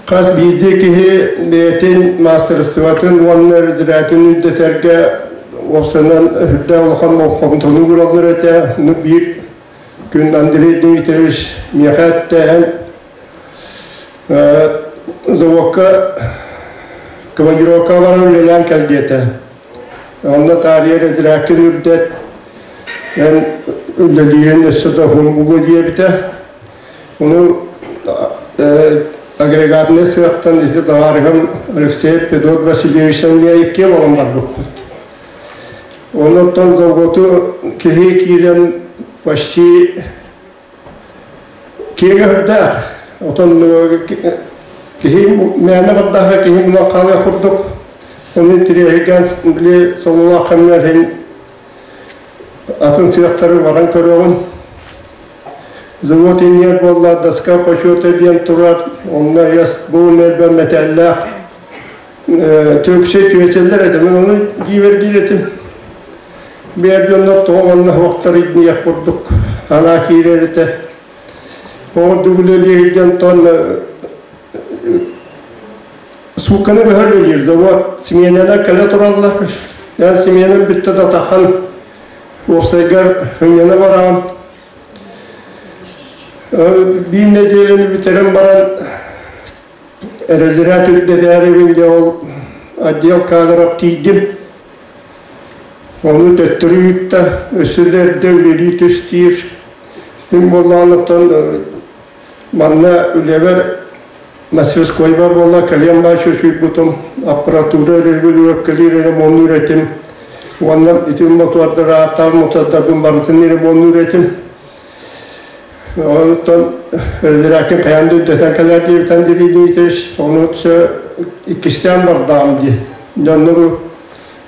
Speaker 6: Хас биирдии киһи бэйэтин маастарыстыбатын уонна разрядын үрдэтэргэ уопсайынан үрдээх улахан болҕомтону уураллар этэ. Ну биир күн Андрей Дмитриевич миэхэ эттээн заводка командировка баран үлэлээн кэл диэтэ. Онно таарыйа разрядкын үрдэт, эн үлэлиирин өссө да уһун буолуо диэбитэ. Ону агрегатнай сыахтан ити табаарыһым Алексей Петр Васильевич икки буолан барбыппыт. Онуттан заводу киһи киирэн почти киэҥ өһөрдөөх. Отон киһи мээнэ бардаха киһи муна хаалыах курдук. Оны тириэһиргээн били сололоох кэмнэр иһин атын сыахтары баран көрөҕүн. Завод иннигэр буолла доска почета диэн турар, онно яс бу нэрбэ мэтээллээх түөксэ түөтэллэр этэ. Мин ону дьиибэргиир этим. Биэр дьоннор тоҕо манна суохтар диэх курдук анаа киирэр этэ. Ол дүгүлэлиирдэн тон суукканы быһа үлэлиир завод симиэнэнэ кэлэ тураллар. Эн симиэнэн бүттэ да тахан уопсайгар хынньана бараҕын. Биир нэдиэлэни бүтэрэн баран эрэллэрэ үрдэтээрибин дьэ ол отдел кадров тиийдим. Ону төттөрү ыытта, өссө да эрдэ үлэлии түс диир. Мин буоллаҕына оттон манна үлэбэр мастерскойбар буолла кэлиэм баа чочуйбутум, аппаратура регулировкалыыр ремоннуур этим. Уонна ити мотуордар ааттаах мотордарбын барытын ремоннуур этим. Онтон Резеракин хайаан да үрдэтэн кэлэр диэбит Андрей Дмитриевич, ону өссө иккистээн бардаҕым дии. Дьонно бу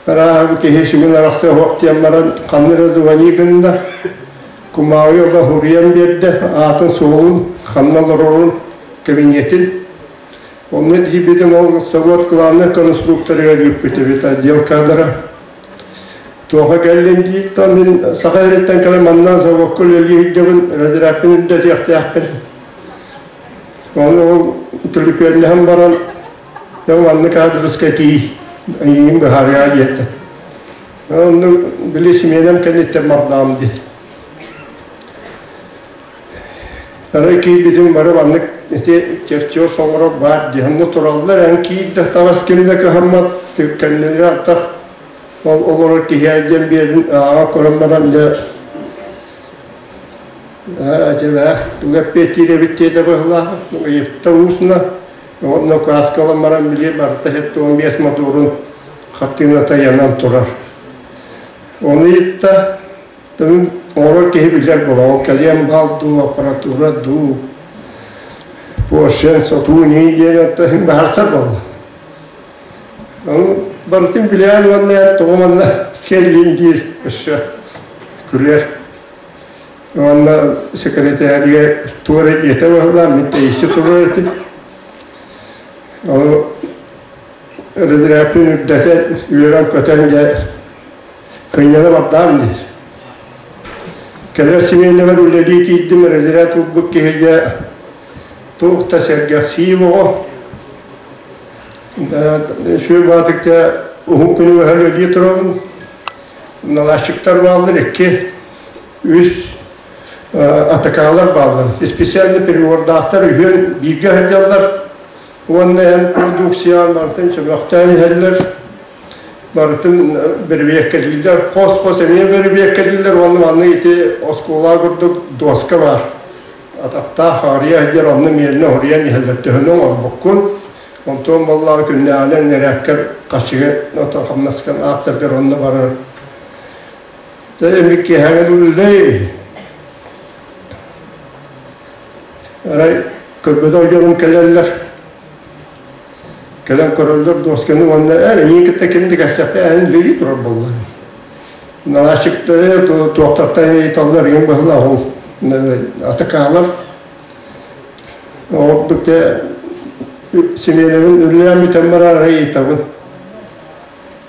Speaker 6: арааһы киһи сүгүн арахса оһох диэн баран ханна эрэ звони гынна, кумааҕы ыла суруйан биэрдэ, аатын-суолун, ханна олорорун, кабинетин. Онно тиийбитим ол завод главный конструкторыгар ыыппыт эбит отдел кадра. Туоха кэллин диир то мин Саха сириттэн кэлэн манна заводка үлэлии сылдьабын, разрядпын үрдэтиэхтээхпин. Ону ол түлүпүөннэһэн баран, дьэ маннык аадырыска тиий, эйигин быһаарыа диэтэ. Онно били симиэнэм кэнниттэн бардаҕым дии. Арай киирбитим бары маннык ити чертеж оҥорор баар дии. Онно тураллар, эн киир да таҕыс ким да кыһаммат, кэннилэрэ аттах ол олорор киһи диэн биэрин ааҕа көрөн баран дьэ этибэ тугу эппиэттиир эбит диэтэ быһылаах ыйытта уусна уонна кааскалан баран били барыта 75 мотуорун хартыыната ыйанан турар. Ону ыйытта Тылын оҥорор киһи билэр буолар. Ол кэлиэн баал дуу, аппаратура дуу, поршень, сотуу нии диэн отто иһин баһарсар буолла. Ону барытын билээн уонна тоҕо манна кэллин диир өссө күлэр. Уонна секретарьга туора диэтэ баһылаан мин тэйиччи турар этим. Ону разрядпын үрдэтэн үөрэн-көтөн дьэ Кынньана бардаам диир. Кэлэр симиэнэбэр үлэлии тиийдим, разряд ылбыт киһи дьэ туох да сэргэхсийии оҕо. Үчүгэй баатыкка уһун күнү быһа үлэлии турабын. Наладчиктар бааллар икки, үс атакаалар бааллар. Специальный переговордаахтар үһүөн бииргэ сылдьаллар. Уонна эн продукцияҕын барытын чөмөхтөөн иһэллэр. Барытын бэрэбиэркэлииллэр, хос-хос эмиэ бэрэбиэркэлииллэр уонна манна ити оскуола курдук дуоска баар. Атахтаах арыйа сылдьар онно миэлинэ уһуруйан иһэллэр төһөнү оҥорбуккун, онтон буоллаҕа күннээҕинэн нэрээккэр хаччыга хамнаскан аахсаргар онно барар. Дьэ эмик киэһээҥи үлэлэй. Арай көрбөтөх дьонум кэлэллэр. Кэлэн көрөллөр дуосканы уонна эр эйиин кытта ким да кэпсэппэ эн үлэлии турар буолла. Наладчиктары туохтартан ыйыталлар игин быһылаах ол атакаалар. Ордук те симиэнэбин үлэлээн бүтэн барар ыйытабын.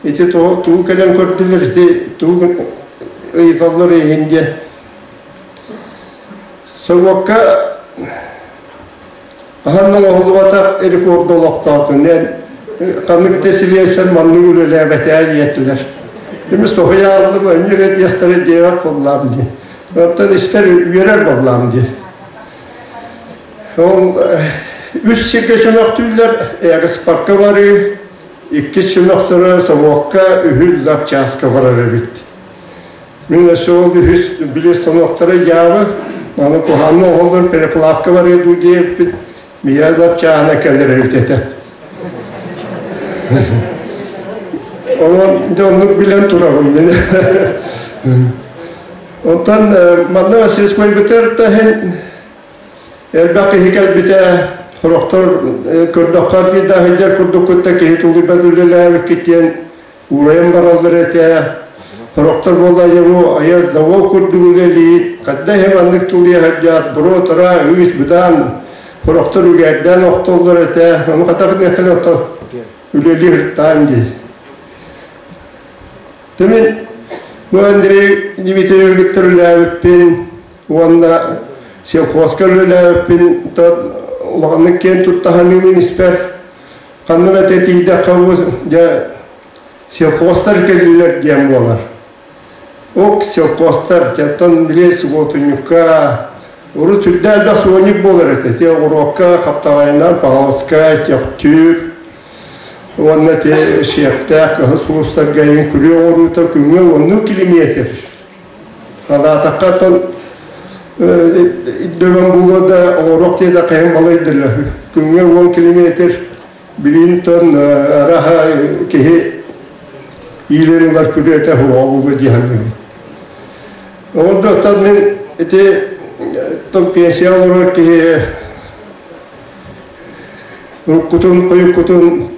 Speaker 6: Ити тугу кэлэн көрдүлэр, ити тугу ыйыталлар эйигин диэн. Собуокка хаһан оҥоһуллубатах рекорд олохтоотун. Эн ханнык да силиэсэр маннык үлэлээбэтээ диэтилэр. Эмис тоһуйа ааллым, өнньүр диэхтэрэ диэбэт буоллаам дии. Оттон испэр үөрэр буоллаам дии. Ол үс сиргэ чөмөхтүүллэр, экспортка барыы, иккис чөмөхтөрө собуокка, үһүс запчааска барар эбит. Мин өссө ол үһүс били станоктара дьаабы, аны куһаҕанна оһоллор переплавка барыа дуу диэбиппит, мия запчааһына кэлэр эбит этэ. Онон дьэ оннук билэн турабын мин. Онтон манна Васильскай бытыр таһын элбэх киһи кэлбитэ, сорохтор көрдөххө биир да сылдьар курдук кытта киһи тулуйбат үлэлээбиккит диэн уурайан бараллар этэ. Сорохтор буолла ему айас завод курдук үлэлиит, хадда иһэ маннык тулуйа сылдьаат, буруо-тара, ыыс бытаан, сорохтор үгэрдээн охтоллор этэ. Ону хата кытта оттон үлэлии сыртаан дии. Тимин бу Андрей Дмитриевич үлэлээбиппин уонна сельхозка үлэлээбиппин улаханнык киэн тутта саныыбын испэр. Ханнык этэ тиийдэххэ бу дьэ сельхозтар кэллилэр диэн буолар. Ок сельхозтар оттон били субуотунньукка урут сүрдээх элбэх суонньук буолар этэ. Те оҕуруокка, хаптаҕайынан, Павловскай, Төхтүр уонна те Шиэптээх, Кыһыл Сулустарга иһин күрүө оҥоруута күҥҥэ уоннуу километр. Халаатахха оттон дөбөн буолуо да оҥоруох диэтэххэ балайдылар. Күҥҥэ 10 километр билиинтэн араха киһи иилэн ылар күрүөтэ суоҕа буолуо дии саныыбын. Ол да оттон мин ити пенсия олорор киһи уруккутун, хойуккутун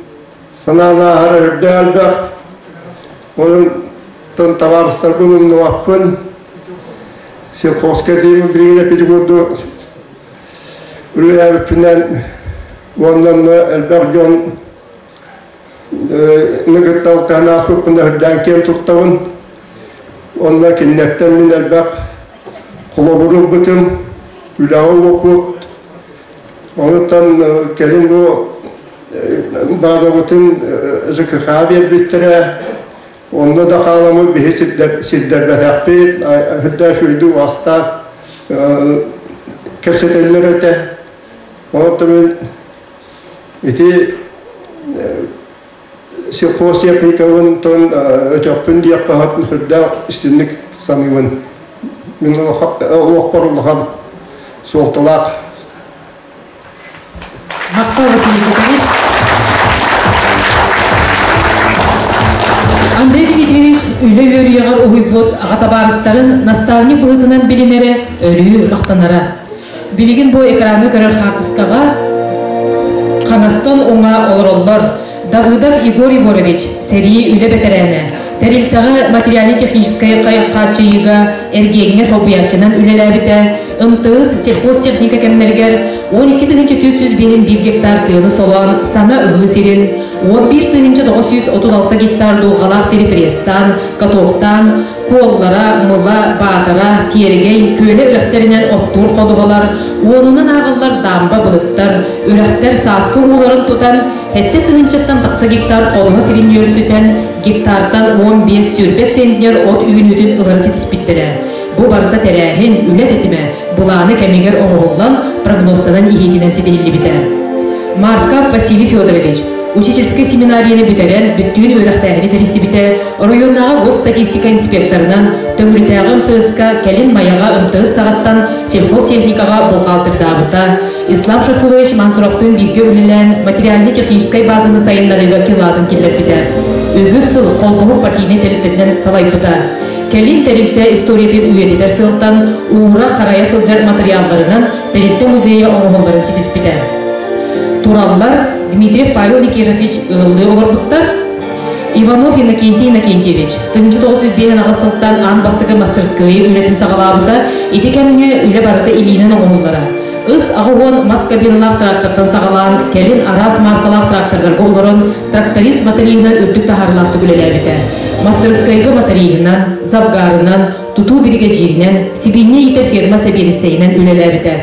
Speaker 6: санаан ааһара үрдээх элбэх. Онон табаарыстарбын умнубаппын. Сельхозка диэн билигин переводу үлэлээбиппинэн уонна элбэх дьон кытта алтыһан ааспыппын үрдээн киэн туттабын. Онно кинилэртэн мин элбэх холобуру ылбытым, үлэҕэ уопут. Онуттан кэлин бу базабытын ЖКХ биэрбиттэрэ. Онно да хааламмыт биһи сирдэрбэтэхпит, үрдээх үйдүү астаах кэпсэтэллэр этэ. Онтон мин ити сельхозтехникабын тон өтөхпүн диэххэ үрдээх истинник саныыбын. Мин олохпор улахан суолталаах.
Speaker 1: Махтал Василий Петрович. Андрей Дмитриевич үлэ үөрүйэҕэр уһуйбут аҕа табаарыстарын наставник быһыытынан билинэрэ, өрүү махтанара. Билигин бу экраны көрөр хаартыскаҕа хаҥастан уҥа олороллор Давыдов Егор Егорович, сэрии үлэ бэтэрээнэ, тэрилтэҕэ материально-техническэй хааччыйыыга эргиэҥҥэ солбуйааччынан үлэлээбитэ, МТС сельхозтехника кэмнэригэр 12 451 гектар тыаны солоон саҥа ыһыы сирин, 11 936 гектар дулҕалаах сири пресстаан, катоктаан, Куоллара, Мыла, Баатара, Тиэргэй, Күөлэ үрэхтэринэн оттуур ходуһалар, уонунан ааҕыллар даамба былыттар, үрэхтэр сааскы ууларын тутан, 7 тыһыынчаттан тахса гектар ходуһа сирин нүөлсүтэн, гектартан 15-сүүрбэ центнер от үүнүүтүн ылары ситиспиттэрэ. Бу барыта тэрээһин, үлэ тэтимэ, былааны кэмигэр оҥоһуллан, прогнозтанан иһиитинэн ситиһиллибитэ. Марков Василий Федорович, учительскай семинарияны бүтэрэн, бүттүүн үөрэхтээһини тэрийсибитэ, оройуоннааҕы госстатистика инспекторынан, Төҥүрүтээҕи МТС-ка, кэлин Майаҕа МТС саҕаттан сельхозтехникаҕа бухгалтырдаабыта, Ислам Шахулович Мансуровтыын бииргэ үлэлээн материально-техническай базаны сайыннарыыга кылаатын киллэрбитэ. Үгүс сыл холбоһук партийнай тэрилтэтинэн салайбыта. Кэлин тэрилтэ историятын үйэтитэр сыалтан уура харайа сылдьар матырыйаалларынан тэрилтэ музейа оҥоһулларын ситиспитэ. Тураллар Дмитриев Павел Никифорович ыаллыы олорбуттар. Иванов Иннокентий Иннокентьевич 1958 сылтан аан бастакы мастерская үлэтин саҕалаабыта. Ити кэмҥэ үлэ барыта илиинэн оҥоһуллара. Ыс 80 мас кабиналаах трактортан саҕалаан, кэлин араас мааркалаах трактордарга олорон, тракторист моториһынан үрдүк таһаарыылаахтык үлэлээбитэ. Мастарыскыайга моториһынан, завгарынан, тутуу биригэдьииринэн, сибиинньэ иитэр ферма сэбиэдиссэйинэн үлэлээбитэ.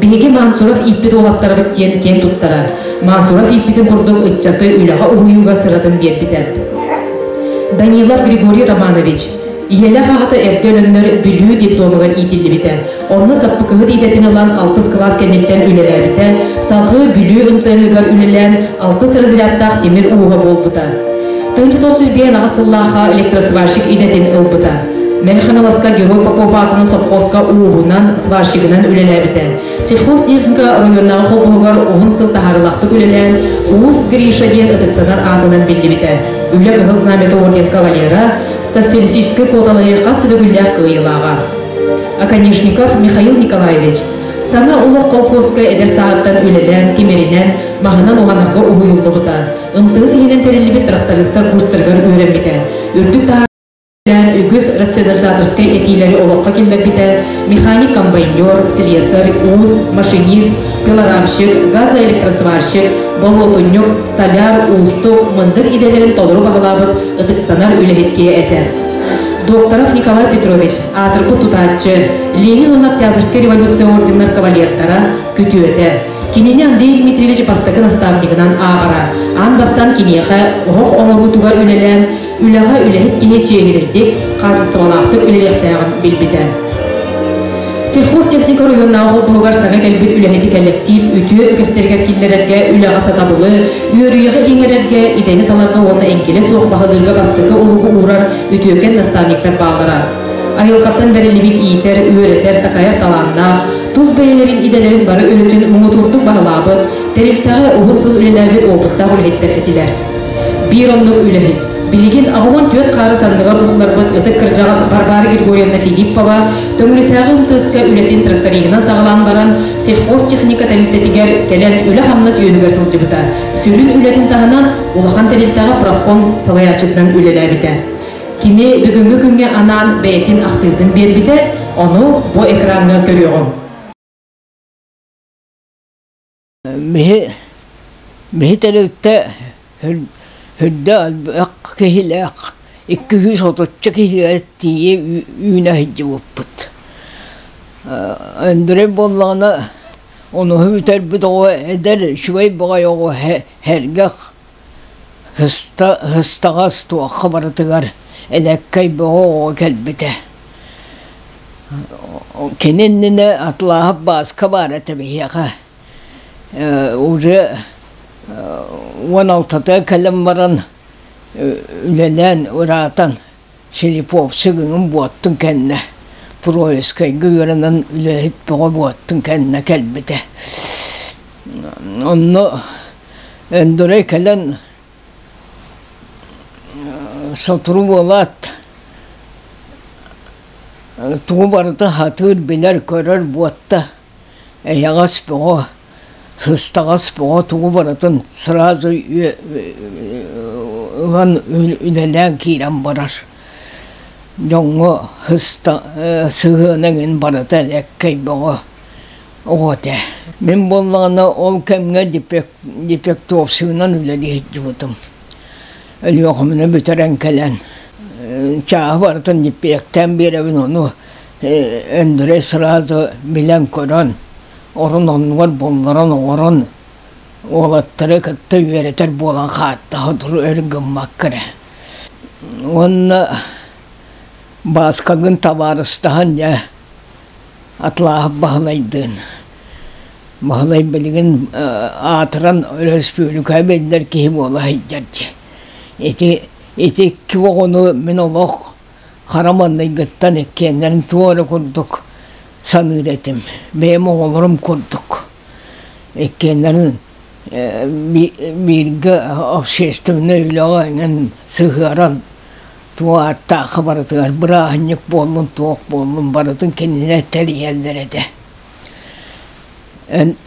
Speaker 1: Биһиги Мансуров ииппит уолаттарбыт диэн киэн туттара. Мансуров ииппитин курдук ыччаты үлэҕэ уһуйууга сыратын биэрбитэ. Данилов Григорий Романович Ийэлээх аҕата эрдэ өлөннөр Бүлүү детдомугар иитиллибитэ. Онно саппыкыһыт идэтин ылан алтыс кылаас кэнниттэн үлэлээбитэ, салҕыы Бүлүү МТ-ыгар үлэлээн алтыс разрядтаах тимир ууһа буолбута. 1998 сыллаахха электросварщик идэтин ылбыта. Мэҥэ Хаҥаласка Герой Попов аатынан сопхуоска ууһунан, сварщигынан үлэлээбитэ. Сельхозтехника оройуоннааҕы холбоһугар уһун сыл таһаарыылаахтык үлэлээн, Уус Гриша диэн ытыктанар аатынан биллибитэ. Үлэ Кыһыл Знамята орден кавалера, социалистическай куоталаһыы хас да төгүллээх кыайыылааҕа. Оконешников Михаил Николаевич Саҥа олох колхозка эдэр сааһыттан үлэлээн, тимиринэн, маһынан уһанарга уһуйуллубута. МТС иһинэн тэриллибит трактористар курстарыгар үөрэммитэ. Үрдүк таһаарыылаах үгүс рационализаторскай этиилэри олоххо киллэрбитэ, механик-комбайнер, слесарь, уус, машинист, пилорамщик, газоэлектросварщик, болуотунньук, столяр, уустук, мындыр идэлэрин толору баһылаабыт ытыктанар үлэһит киһи этэ. Докторов Николай Петрович, аатырбыт тутааччы, Ленин уонна Октябрьскай революция орденнар кавалердара, күтүөтэ. Кинини Андрей Дмитриевич бастакы наставнигынан ааҕара. Аан бастаан киниэхэ оһох оҥоруутугар үлэлээн, үлэҕэ үлэһит киһи чиэһинэйдик, хаачыстыбалаахтык үлэлиэхтээҕин билбитэ. Сельхозтехника оройуоннааҕы холбоһугар саҥа кэлбит үлэһити кэлэктиип үтүө үгэстэригэр киллэрэргэ үлэҕэ сатабылы, үөрүйэҕи иҥэрэргэ, идэни таларга уонна эҥкилэ суох баһылыырга бастакы олугу уурар үтүөкэн наставниктар бааллара. Айылҕаттан бэриллибит иитэр, үөрэтэр, такайар талааннаах, тус бэйэлэрин идэлэрин бары өрүтүн муҥутуурдук баһылаабыт, тэрилтэҕэ уһун сыл үлэлээбит уопуттаах үлэһиттэр этилэр. Биир оннук үлэһит. Билигин 84 хаары санныгар уулларбыт ытык кырдьаҕас Варвара Григорьевна Филиппова Төҥүлүтээҕи МТС-ка үлэтин тракториһынан саҕалаан баран, сельхозтехника тэрилтэтигэр кэлэн үлэ-хамнас үөһүгэр сылдьыбыта. Сүрүн үлэтин таһынан улахан тэрилтэҕэ профком салайааччытынан үлэлээбитэ. Кини бүгүҥҥү күҥҥэ анаан бэйэтин ахтыытын биэрбитэ, ону бу экраҥҥа көрүөҕүҥ.
Speaker 4: Биһи биһи тэрилтэ үрдэ элбэх киһилээх 230 киһигэ тиийэ үүнэ сылдьыбыппыт. Өндөрөй буоллаҕына онуһу бүтэрбит оҕо эдэр үчүгэй баҕайы оҕо сэргэх ыстаҕас туохха барытыгар элэккэй бөҕө оҕо кэлбитэ. Кини иннинэ Атлааһап Бааска баар этэ биһиэхэ. Уже 16-та кэлэн баран үлэлээн ыраатан Филипповцы гыҥын буоттун кэннэ Троицкайга үөрэнэн үлэһит бөҕө буоттун кэннэ кэлбитэ. Онно Өндөрөй кэлэн сотору буолаат тугу барыта сатыыр, билэр, көрөр буотта эйэҕэс бөҕө, сыстаҕас бөҕө тугу барытын сразу ылан үлэлээн киирэн барар. Дьоҥҥо сыһыана эҥин барыта элэккэй бөҕө оҕо этэ. Мин буоллаҕына ол кэмҥэ дефектовщигынан үлэлии сылдьыбытым. Өлүөхүмэни бүтэрэн кэлэн чааһы барытын дефектээн биэрэбин, ону Өндөрөй сразу билэн-көрөн, орун-оннугар булларан оҥорон, уолаттары кытта үөрэтэр буолан хааттаһа өр гыммакка эрэ. Уонна Бааскалыын табаарыстаһан дьэ Атлааһап Баһылайдыын. Баһылай билигин аатыран өрөспүүбүлүкэ биллэр киһи буола сылдьар дии. Ити ити икки оҕону мин олох хара маҥнайгыттан иккиэннэрин туох эрэ курдук саныыр этим. Бэйэм оҕолорум курдук. Иккиэннэрин бииргэ общественнай үлэҕэ эҥин сыһыаран туох ааттаахха барытыгар бырааһынньык буоллун, туох буоллун барытын кинилэр тэрийэллэр этэ.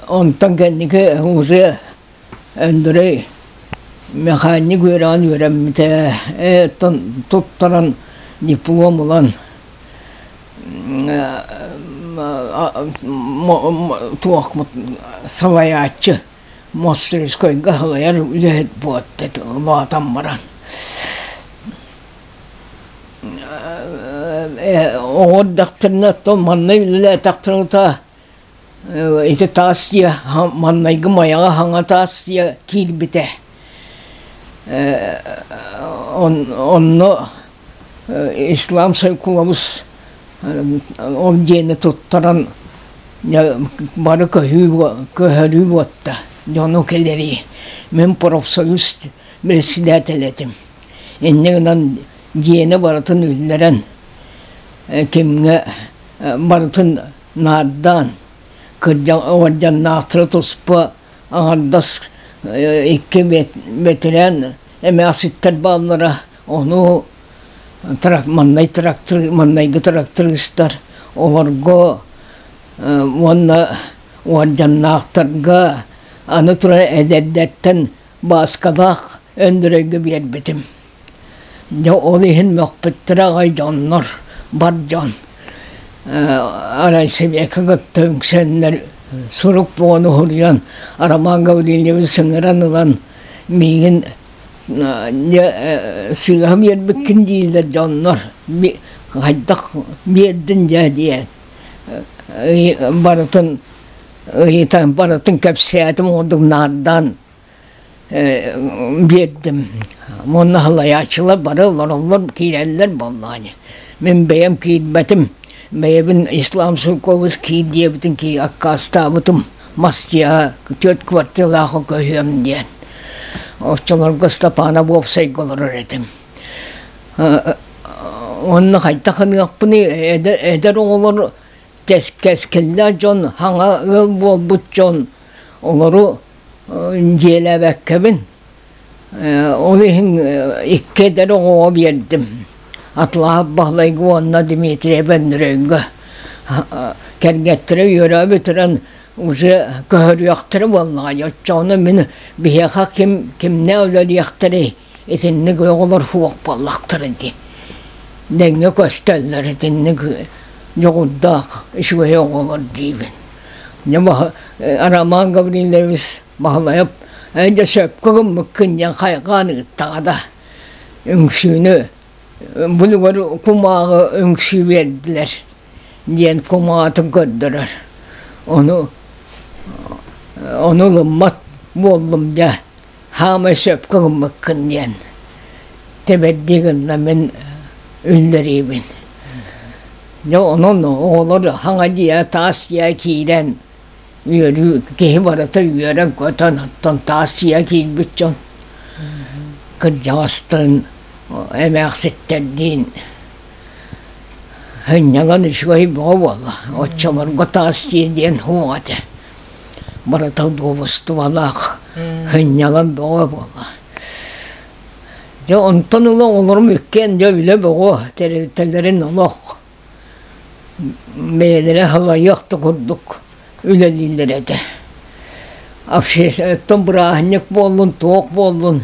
Speaker 4: Онтон кэнники уже Андрей механик үөрэҕин үөрэммитэ, туттаран диплом ылан Туох салайааччы Мостовскойга салайар үлэһит буолта улаатан баран. Оҕо эрдэхтэринэ оттон манна үлэлээтэхтэринэ ити таас дьиэ маннайгы майаҕа хаҥа таас дьиэ киирбитэ. Онно Ислам Сайкулабыс ол дьиэни туттаран бары көһүү көһөрүү буотта дьону кэлэрии. Мин профсоюз председатель этим. Инньэ гынан дьиэни барытын үллэрэн кимҥэ барытын наардаан уордьаннаахтара туспа аҥардас икки бэтэрээн эмээхситтэр бааллара ону маннай маннайгы трактористар олорго уонна уордьаннаахтарга аны туран эдэрдэртэн Бааскалаах Өндөрөйгө биэрбитим. Дьэ ол иһин мөхпүттэрэ аҕай дьоннор, бар дьон. Арай Сэбиэккэ кытта үҥсэннэр сурук буолан уһуруйан Роман Гаврильевич сыҥыран ылан миигин сыыһа биэрбиккин дииллэр дьоннор хайдах биэрдин дьэ диэн барытын ыйытан барытын кэпсээтим уонна наардаан биэрдим. Уонна салайааччылар бары олороллор, киирэллэр буоллаҕа. Мин бэйэм киирбэтим. Бэйэбин Ислам Суркович киир диэбитин кии аккаастаабытым. Мас дьиэҕэ түөрт квартиралаах көһүөм диэн. Оччолорго Степанов уопсайга олорор этим. Онно хайдах гыныахпыный эдэр оҕолор кэскиллээх дьон, хаҥа ыал буолбут дьон олору дьиэлээбэккэбин ол иһин икки эдэр оҕоҕо биэрдим Атлаһап Баһылайга уонна Дмитрий Бөндөрөйгө кэргэттэрэ үөрэ бүтэрэн уже көһөрүөхтэрэ буоллаҕа оччоҕуна мин биһиэхэ ким кимнээх үлэлиэхтэрий итинник оҕолор суох буоллахтара дии дэҥҥэ көстөллөр итинник дьоҕурдаах үчүгэй оҕолор диибин Роман Гаврильевич Баһылайап ээ дьэ сөпкө гыммыккын диэн хайҕаан ыыттаҕа да үҥсүүнү булугар кумааҕы үҥсүү биэрдилэр диэн кумаатын көрдөрөр ону ону ылыммат буоллум дьэ хаамай сөпкө гыммыккын диэн тэбэрдии гынна мин үллэриибин Дьэ онон оҕолор хаҥа дьиэ, таас дьиэ киирэн үөрүү киһи барыта үөрэн-көтөн оттон таас дьиэ киирбит дьон кырдьаҕастыын эмээхситтэрдиин сынньалан үчүгэй бөҕө буолла. Оччолорго таас дьиэ диэн суох этэ. Барыта удобстволаах сынньалан бөҕө буолла. Дьэ онтон ыла оҕолорум иккиэн дьэ үлэ бөҕө, тэрилтэлэрин олох бэйэлэрэ салайыах да курдук үлэлииллэр этэ. Обществоттан бырааһынньык буоллун, туох буоллун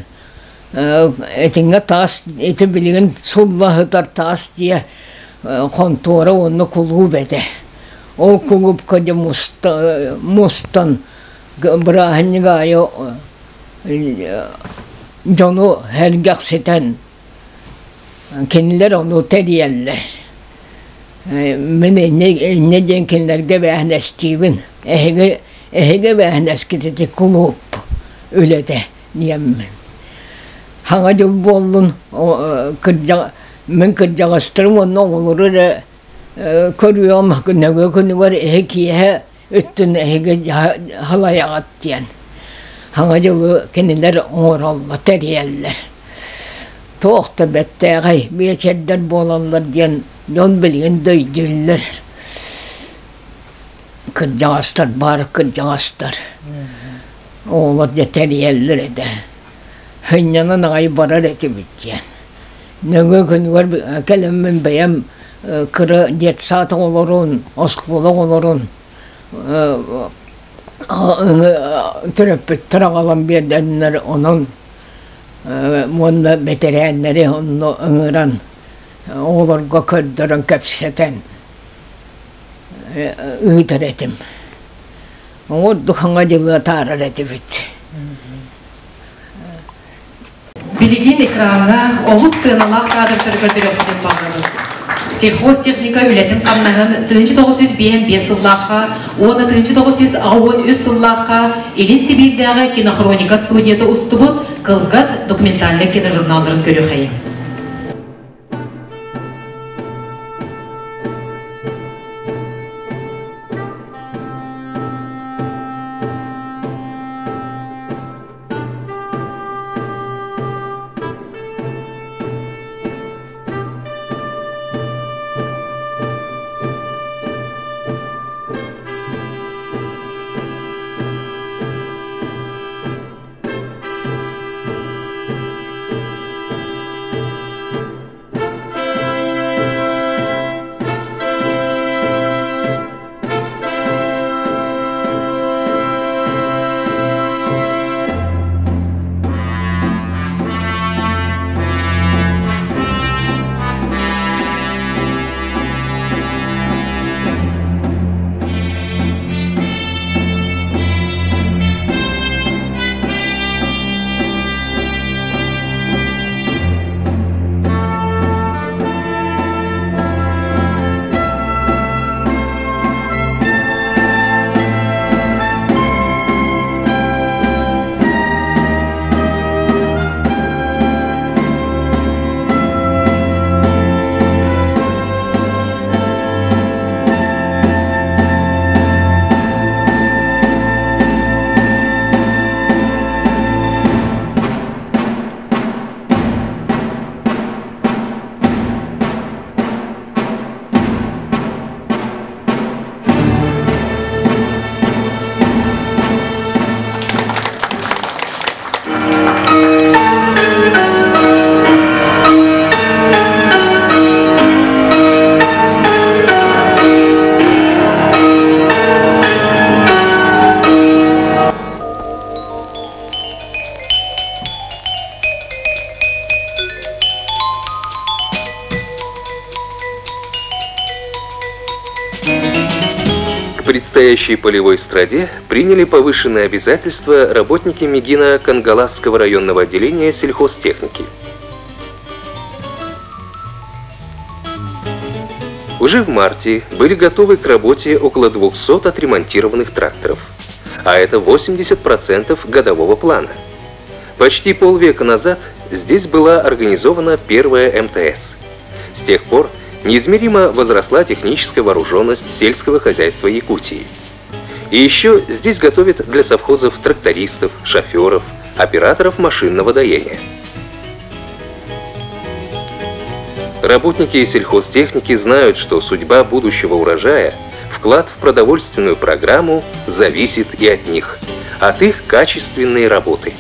Speaker 4: этиҥҥэ таас ити билигин сулла сытар таас дьиэ хонтуора уонна кулууп этэ. Ол кулуупка дьэ мустан бырааһынньык аайы дьону сэргэхситэн кинилэр ону тэрийэллэр. Мин инньэ диэн кинилэргэ эбээһинэстиибин. Эһиги эһиги эбээһинэскит ити кулууп үлэтэ диэммин. Саҥа дьыл буоллун мин кырдьаҕастарым уонна оҕолору эрэ көрүөм нөҥүө күнүгэр эһи киэһэ өттүн эһиги халайаҕыт диэн Саҥа дьылы кинилэр оҥороллор, тэрийэллэр. Туох да бэртээхэй биэчэрдэр буолаллар диэн дьон билигин да өйдүүллэр. Кырдьаҕастар баар кырдьаҕастар. Оҕолор дьэ тэрийэллэр этэ. Сынньанан аҕай барар этибит диэн. Нөҥүө күнүгэр кэлэммин бэйэм кыра детсад оҕолорун, оскуола оҕолорун төрөппүттэр аҕалан биэрдэннэр онон уонна бэтэрээннэри онно ыҥыран оҕолорго көрдөрөн кэпсэтэн. Ыытар этим. Ордук хаҥа дьылы атаарар этибит.
Speaker 1: Билигин экраҥҥа олус сыаналаах кадрдары көрдөрүөхпүтүн баҕарабыт. Сельхозтехника үлэтин-хамнаһын 1955 сыллаахха уонна 1983 сыллаахха Илин Сибиирдээҕи кинохроника студията устубут кылгас документальнай киножурналларын көрүөхэйиҥ.
Speaker 7: К предстоящей полевой страде приняли повышенные обязательства работники Мегина Кангаласского районного отделения сельхозтехники. Уже в марте были готовы к работе около 200 отремонтированных тракторов, а это 80% годового плана. Почти полвека назад здесь была организована первая МТС. С тех пор неизмеримо возросла техническая вооруженность сельского хозяйства Якутии. И еще здесь готовят для совхозов трактористов, шоферов, операторов машинного доения. Работники сельхозтехники знают, что судьба будущего урожая, вклад в продовольственную программу зависит и от них, от их качественной работы.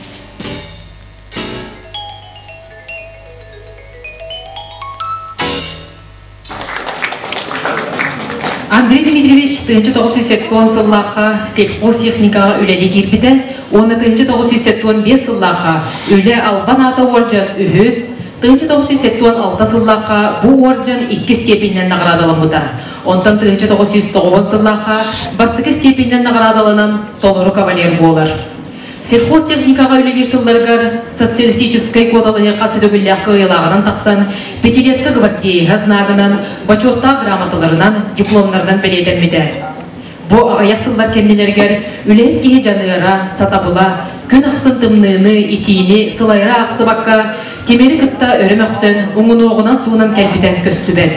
Speaker 1: Андрей Дмитриевич 1970 сыллаахха сельхозтехникаҕа үлэлии киирбитэ уонна 1975 сыллаахха Үлэ албан аата уордьан үһүс, 1976 сыллаахха бу уордьан икки степенинэн наҕараадаламмыта. Онтон 1990 сыллаахха бастакы степенинэн наҕараадаланан толору кавалер буолар. Сельхозтехникаҕа үлэлиир сылларыгар социалистическай куоталаһыы хас да төгүллээх кыайыылааҕынан тахсан, пятилетка гвардееһа знагынан, бочуоттаах грамоталарынан, дипломнарынан бэлиэтэммитэ. Бу аҕыйах тыллар кэннилэригэр үлэһит киһи дьаныара, сатабыла, күн ахсын тымныыны, итиини сылайара аахсыбакка, тимири кытта өрө мөхсөн, уҥунуоҕунан суунан кэлбитэ көстүбэт.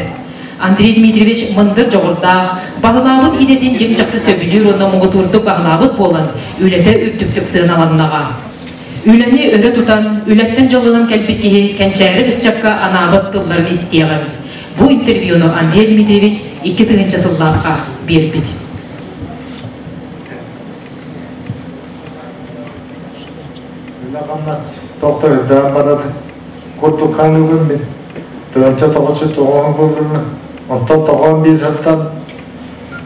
Speaker 1: Андрей Дмитриевич мындыр дьоҕурдаах, баһылаабыт идэтин дьиҥ-чахчы сөбүлүүр уонна муҥутуурдук баһылаабыт буолан, үлэтэ үрдүктүк сыаналаннаҕа. Үлэни өрө тутан, үлэттэн дьоллонон кэлбит киһи кэнчээри ыччакка анаабыт тылларын истиэҕиҥ. Бу интервьюну Андрей Дмитриевич 2000 сыллаахха биэрбит.
Speaker 8: Үлэ-хамнас тохторуйдаан барар курдук ханыыбын мин. Тыһыынча тоҕус тоҕоон кылгынна. Онтон тоҕоон биир сылтан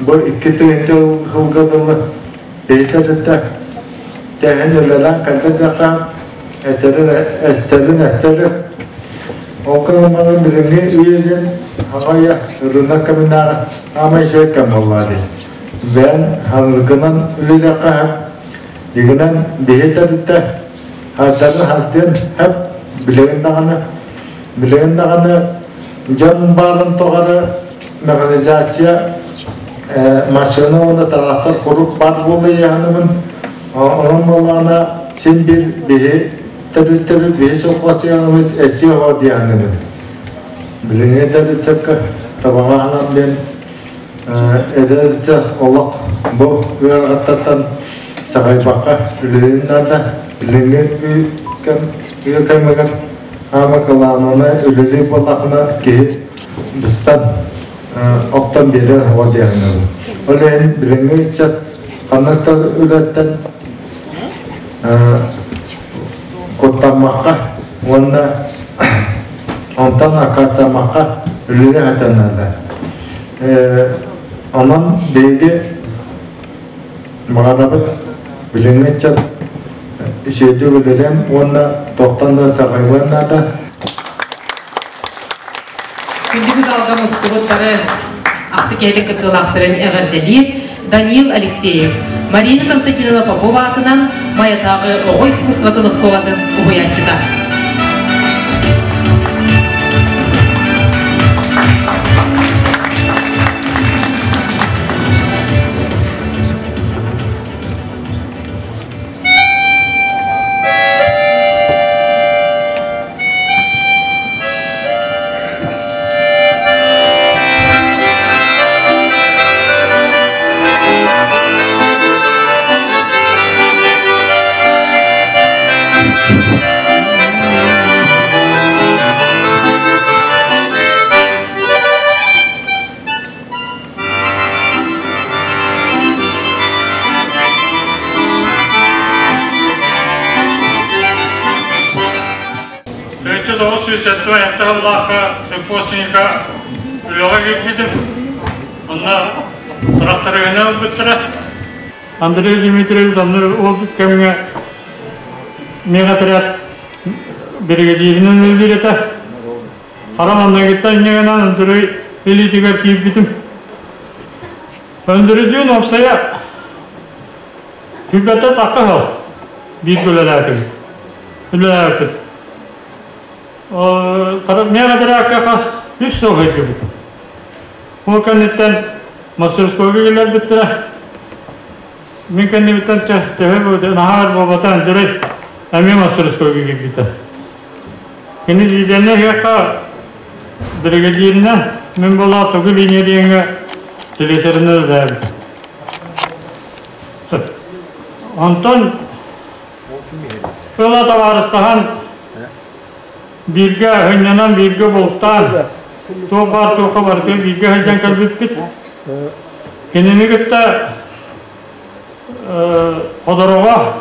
Speaker 8: бу икки тыһыынча сылга дылы бэйэтэ тэһин үлэлээн кэллэ диэххэ этэрин эстерин эстерин. Ол гынан баран билиҥҥи үйэ диэн аҕай ырыынак кэминээҕи аамай үчүгэй кэм буоллаҕа дии. Бэйэҥ ханыыргынан үлэлиэххэ сөп, дьиҥинэн биһи тэрилтэ хардарын хардыан сөп, билигин даҕаны билигин даҕаны дьон баарын тухары механизация машина уонна тыраахтар куруук баар буола иһэнибин онон буоллаҕына син биир биһи тэрилтэбит биһи сопхуосчуганыбыт эчи оҕо диэхинибин билиҥҥи тэрилтэккэ табаҕаһынан диэн эдэр ыччат олох бу ыарахаттартан чаҕыйбакка үлэлиэн наада билиҥҥи кэм үйэ кэмигэр хаама кылаанана үлэлиир буоллахына киһи быстан охтон биэрэр оҕо диэхинибин ол иһин билиҥҥи ыччат ханнык да үлэттэн куттаммакка уонна онтон аккаастаммакка үлэлии сатаналлар. Онон биһиги баҕарабыт билиҥҥи ыччат үчүгэйдик үлэлээн уонна туохтан да итэҕэйиэн наада.
Speaker 1: Күндү залга мустубут бары ахты киһитин кыттыылаахтарын эҕэрдэлиир Даниил Алексеев, Марина Константиновна Попова аатынан Майатааҕы оҕо искусствотын оскуолатын уһуйааччыта.
Speaker 9: 1907 сыллаахха сельхозтехника үлэҕэ киирбитим. Онно тракторыгынан ылбыттара. Андрей Дмитриевич онно ол кэмҥэ мегаотряд биригэдьииринэн үлэлиир этэ. Хара маннагыттан инньэ Өндөрөй илиитигэр киирбитим. Өндөрөдүүн уопсайа күлбэтэ тахха сыл бииргэ үлэлээтим. Үлэлээбиппит. Мегадракка хас үс сыл сылдьыбытым. Ол кэнниттэн мастерскойга киллэрбиттэрэ. Мин кэннибиттэн төһө наһаа буолбата Андрей эмиэ мастерскойга киирбитэ. Кини лидернэй ыһыахха биригэдьииринэн мин буоллаҕа тугу линия диэҥҥэ телесеринэн үлэлээбитим. Онтон ыла табаарыстаһан бииргэ сынньанан, бииргэ бултаан, туох баар туохха барытын бииргэ сылдьан кэлбиппит. Кинини кытта Ходорого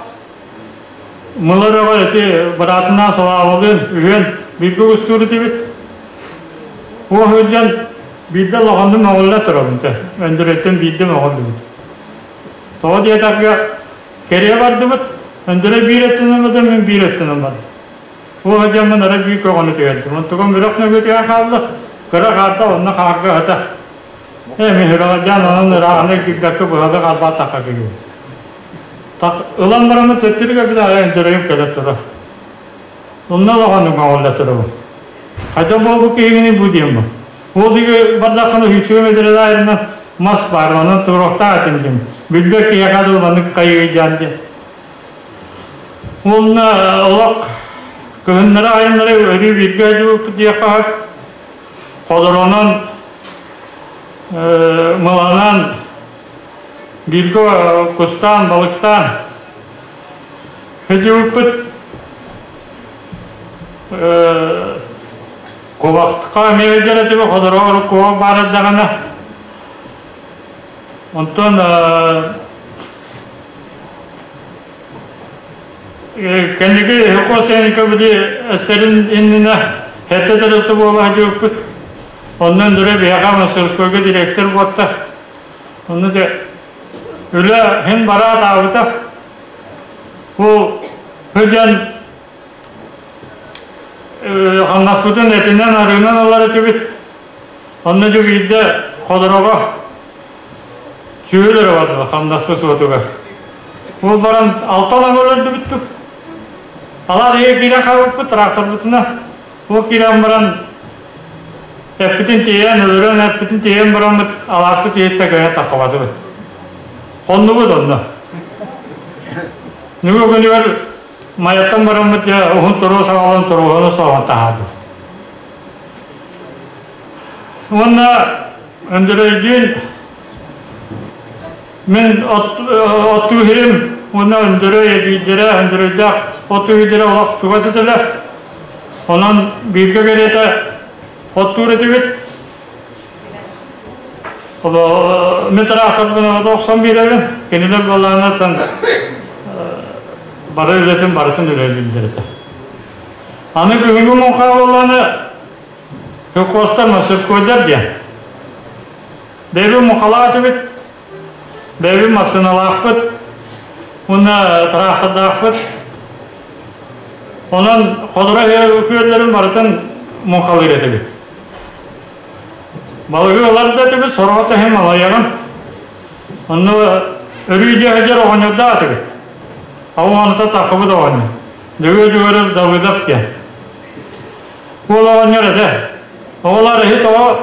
Speaker 9: Мыларова ити быраатынаан Славалыын үһүөн бииргэ угустуур этибит. Ол сылдьан биирдэ улаханнык мөҕүллэ турабын чэ. Өндөрөйтөн биирдэ мөҕүллүбүт. Тоҕо диэтэххэ кэрийэ бардыбыт. Өндөрөй биир өттүнэн бардым, мин биир өттүнэн бардым. Ол сылдьаммын арай биир көҕөнү түһэрдим. Онтукам үрэх нөҥүөтүгэр хаалла. Кыра хаарда онно хаарга ыта. Ээ мин үрэҕэлдьээн онон ырааҕына киирбэккэ быһалыы харбаатахха киһи. Ылан бараммын төттөрү кэлбит аҕай өндөрөйүм кэлэ турар. Онно улаханнык мөҕүллэ турабын. Хайдах буолбут киһигиний бу диэн бу. Ол диги бардаххына үчүгэй мэдэрэлэ айрынан мас баар, онон туруохтаах этим диэн. Билбэт киһиэхэ дылы маннык хайыйдьаан диэн. Уонна олох кыһыннары айаннары өрүү бииргэ дьууппут диэххэ сөп. Холоронон, мыланан Бииргэ кустаан, балыктаан сылдьыбыппыт. Кубахха эмиэ сылдьар этибит, холоругар кубах баар эрдэҕинэ. Онтон кэнники Хосенко били эстэрин иннинэ сэттэ тэрилтэ буола сылдьыбыппыт. Онно Өндөрө биһиэхэ мастерскойга директор буолта. Онно дьэ үлэ иһин бараатаабыта. Бу сылдьан Хамнаспытын этинэн арыынан ылар этибит. Онно дьэ биирдэ Ходорого сүһүлэрэ бардылар хамнаспыт суотугар. Ол баран алтан өлөрдүбүттүк. Алаас иһэ киирэн хаалбыппыт тракторбытына. Ол киирэн баран эппитин тиэйэн, өлөрөн эппитин тиэйэн бараммыт алааспыт иһиттэн кыайан таххабатыбыт. Хоннубут онно. Нүгө күнүгэр Майаттан бараммыт дьэ уһун туруо саҕалан туруоһуну соһон таһаардым. Уонна Өндөрөйдүүн мин оттуу иһирим уонна Өндөрөй эдьиийдэрэ Өндөрөйдөөх оттуу иһирдэрэ олох чугас этилэр. Онон бииргэ кэриэтэ оттуур этибит. Мин тыраахтарбын охсон биэрэбин. Кинилэр балаанаттан бары үлэтин барытын үлэлииллэр этэ. Аны күһүҥҥү муҥха буоллаҕына Хохуостар мастерскойдар диэн. Бэйэбит муҥхалаах этибит, бэйэбит массыыналаахпыт уонна тыраахтардаахпыт. Онон ходоро күөллэрин барытын муҥхалыыр этибит. Балыгы ылар да этибит, сороҕо тэһим алайаҕын. Онно өрүү дьиэ сылдьар оҕонньордоох этибит. Ауаныта таххыбыт оҕонньор. Дөгүө Дьөгүөрөс Давыдов диэн. Уол оҕонньор этэ. Оҕолор иһит оҕо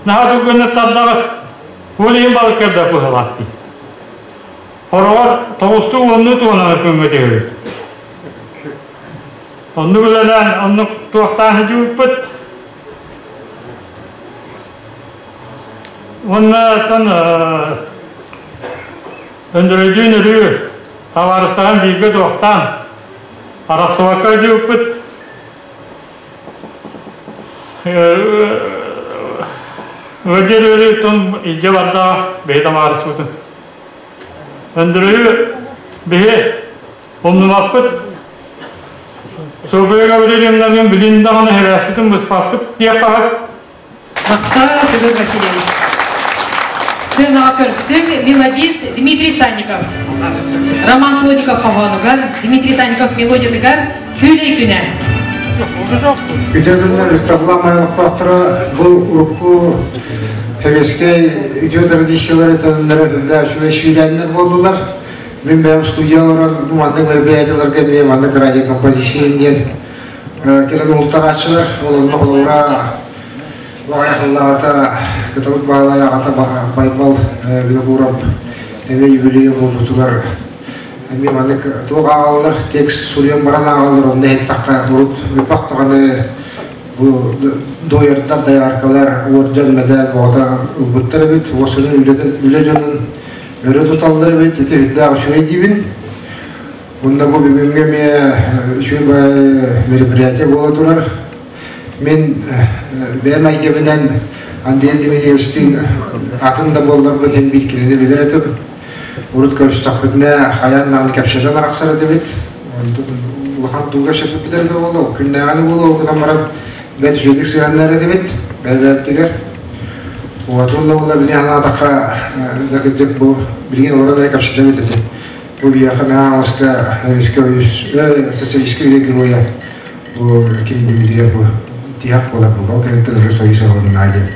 Speaker 9: наһаа түргэнник тардаҕыт. Уол иһин балык кэлбэт быһыылаах дии. Хороҕор тоҕустуу уоннуу туһунан күҥҥэ түһэбит. Оннук үлэлээн, оннук туохтаан сылдьыбыппыт. Уонна оттон Өндөрөйдүүн өрүү табаарыстаһан бииргэ туохтаан арахсыбакка өйдүүппүт. Ыалдьар ыарыыттан илдьэ бардаҕа бэйэ табаарыспытын. Өндөрөйү биһи умнубаппыт. Софья Гаврильевнаны билин даҕаны хирээспитин быспаппыт диэххэ
Speaker 1: Махтал, Федор Васильевич. Сценаҕа көрсүҥ мелодист Дмитрий Санников. Роман Плотников хоһоонугар, Дмитрий Санников мелодиятыгар «Күүлэй күнэ».
Speaker 8: Үтүө күннэр ытталла майалыктаахтара бу урукку Сэбиэскэй үтүө традициялары төннөрө үрдээх үчүгэй сүүрээннэр буоллулар. Мин бэйэм студия олорон маннык мероприятиеларга эмиэ маннык радиокомпозиция диэн кэлэн уһултарааччылар. Ол онно холобура Аҕыйах Кыталык Баалай аҕата Байбал Винокуров эмиэ юбилейа буолбутугар эмиэ маннык туох ааҕаллар, текст суруйан баран ааҕаллар, онно иһиттэххэ урут ыппах даҕаны бу дуойардар, дояркалар уордьан, мэдээл бөҕөтө ылбыттар эбит, уосунун үлэ дьонун өрө туталлар эбит, ити үрдээх үчүгэй диибин. Уонна бу бүгүҥҥү эмиэ үчүгэй мероприятие буола турар. Мин бэйэм эйгэбинэн Андрей Дмитриевичтиин атын да буолларбын иһин биир кинини билэр этим. Урут көрүстэхпитинэ хайаан даҕаны кэпсэтэн арахсар этибит. Улахан тууга сөппүт эбитэ буолуо, күннээҕини буолуо, ол гынан баран бэрт үчүгэйдик сыһыаннар этибит бэйэ-бэйэбитигэр. Уотун да буолла билигин санаатахха да кырдьык бу билигин олорон эрэ кэпсэтэбит этэ. Бу биһиэхэ Мэҥэ Хаҥаласка социалистическай үлэ геройа бу ким Дмитриев бу тиһэх буолар буолла ол кэнниттэн уже союз ылынна диэн.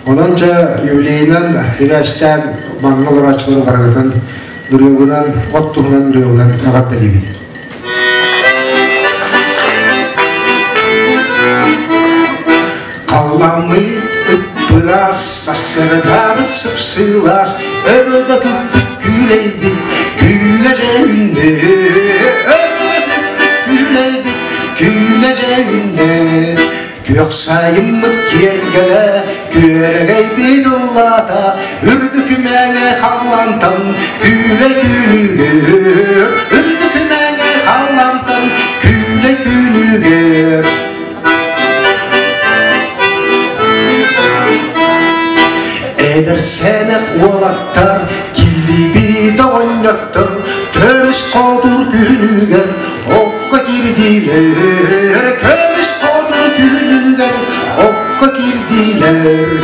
Speaker 8: Онон дьэ юбилейынан ирээстээн манна олорооччулары барыгытын ырыабынан, от туһунан ырыабынан эҕэрдэлиибин. Халламмыт ыппыраас, сарсыардаабыт сыпсыылаас, өрө күппүт күүлэйбит, күүлэ дьэ үүннэ, өрө күппүт күүлэйбит, күүлэ дьэ үүннэ. Күөх сайыммыт киэргэлэ, күөрэгэйбит ыллаата, үрдүк мэҥэ халлантан күүлэ күнүгэр, үрдүк мэҥэ халлантан күүлэ күнүгэр. Эдэр сэнэх уолаттар киллибит оҕонньоттор Көмүс хотур күнүгэр окко кирдилэр Көмүс хотур күнүгэр окко кирдилэр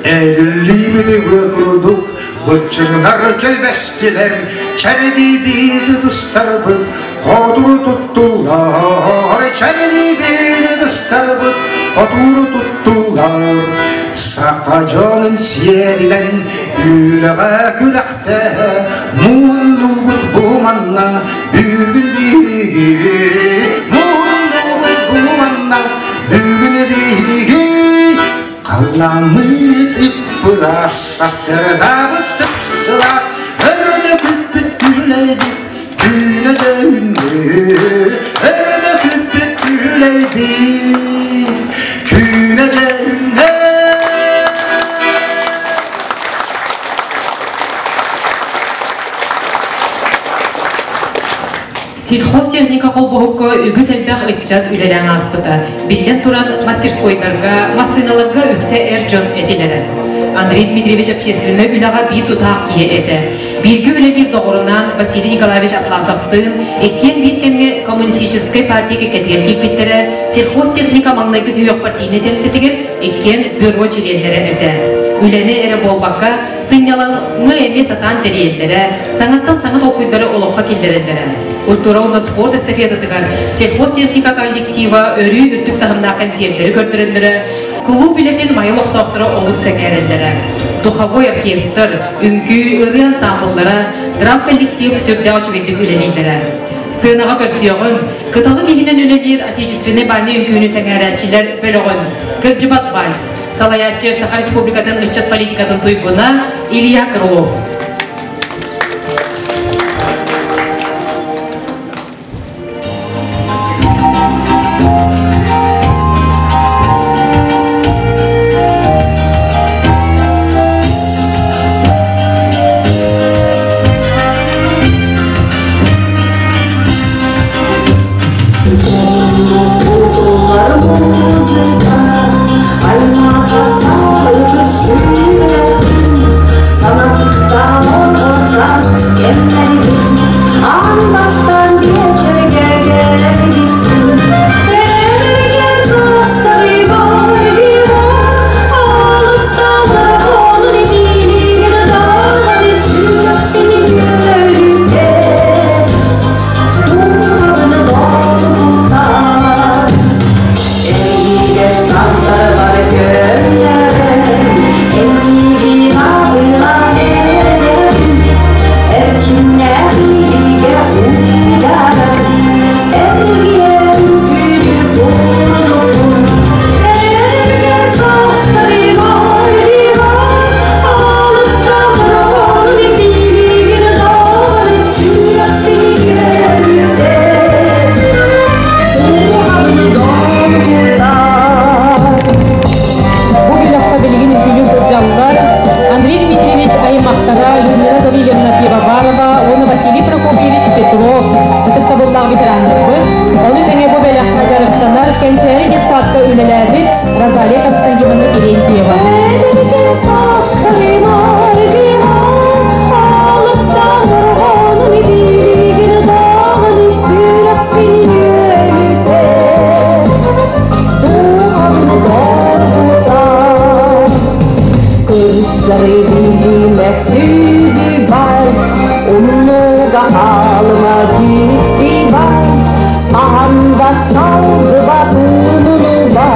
Speaker 8: Эриллибит курдук быччыҥнар кэлбэстилэр Чэрдийбит ытыстарбыт хотуру туттулар Чэрдийбит.
Speaker 10: Кыргыстарбыт хотууру туттулар. Саха дьонун сиэринэн үлэҕэ күрэхтэһэ муннубут бу манна бүгүн биһиги муннубут бу манна бүгүн биһиги халлааммыт ыппыраас сарсыардабыт сып-сылаас өрүнэ күппүт күлэйбит түүнэ дьөһүннү өрүнэ күппүт күлэйбит түүнэ дьөһүннү.
Speaker 1: Сельхозтехника холбоһукка үгүс элбэх ыччат үлэлээн ааспыта. Биллэн туран, мастерскойдарга, массыыналарга үксэ эр дьон этилэрэ. Андрей Дмитриевич общественнай үлэҕэ биир тутаах киһи этэ. Бииргэ үлэлиир доҕорунаан Василий Николаевич Атласовтыын иккиэн биир кэмҥэ коммунистическай партия кэккэтигэр киирбиттэрэ, сельхозтехника маҥнайгы сүһүөх партийнай тэрилтэтигэр иккиэн бюро чилиэннэрэ этэ. Үлэни эрэ буолбакка, сынньалаҥы эмиэ сатаан тэрийэллэрэ, саҥаттан саҥа толкуйдары олоххо киллэрэллэрэ. Культура уонна спорт эстафетатыгар сельхозтехника коллектива өрүү үрдүк таһымнаах кэнсиэрдэри көрдөрөллөрө, кулууп үлэтин майа олохтоохторо олус сэҥээрэллэрэ. Духовой оркестр, үҥкүү, ырыа ансаамбыллара, драм коллектив сүрдээх үчүгэйдик үлэлииллэрэ. Сыанаҕа көрсүөҕүҥ, кыталык иһинэн үлэлиир отечественнай бальнай үҥкүүнү сэҥээрээччилэр бөлөҕүн Кырдьыбат вальс, салайааччы Саха Республикатын ыччат политикатын туйгуна Илья Крылов.
Speaker 11: Бу бөлөххө билигин үҥкүүлүү сылдьаллар Андрей Дмитриевич аймахтара Людмила Гаврильевна Пивоварова уонна Василий Прокопьевич Петров ытыктабыллаах ветераннарбыт. Ону тэҥэ бу бэлэххэ дьарыктанар Кэнчээри детсадка үлэлээбит Розалия Константиновна Терентьева.
Speaker 12: Анда салдыба тунуба,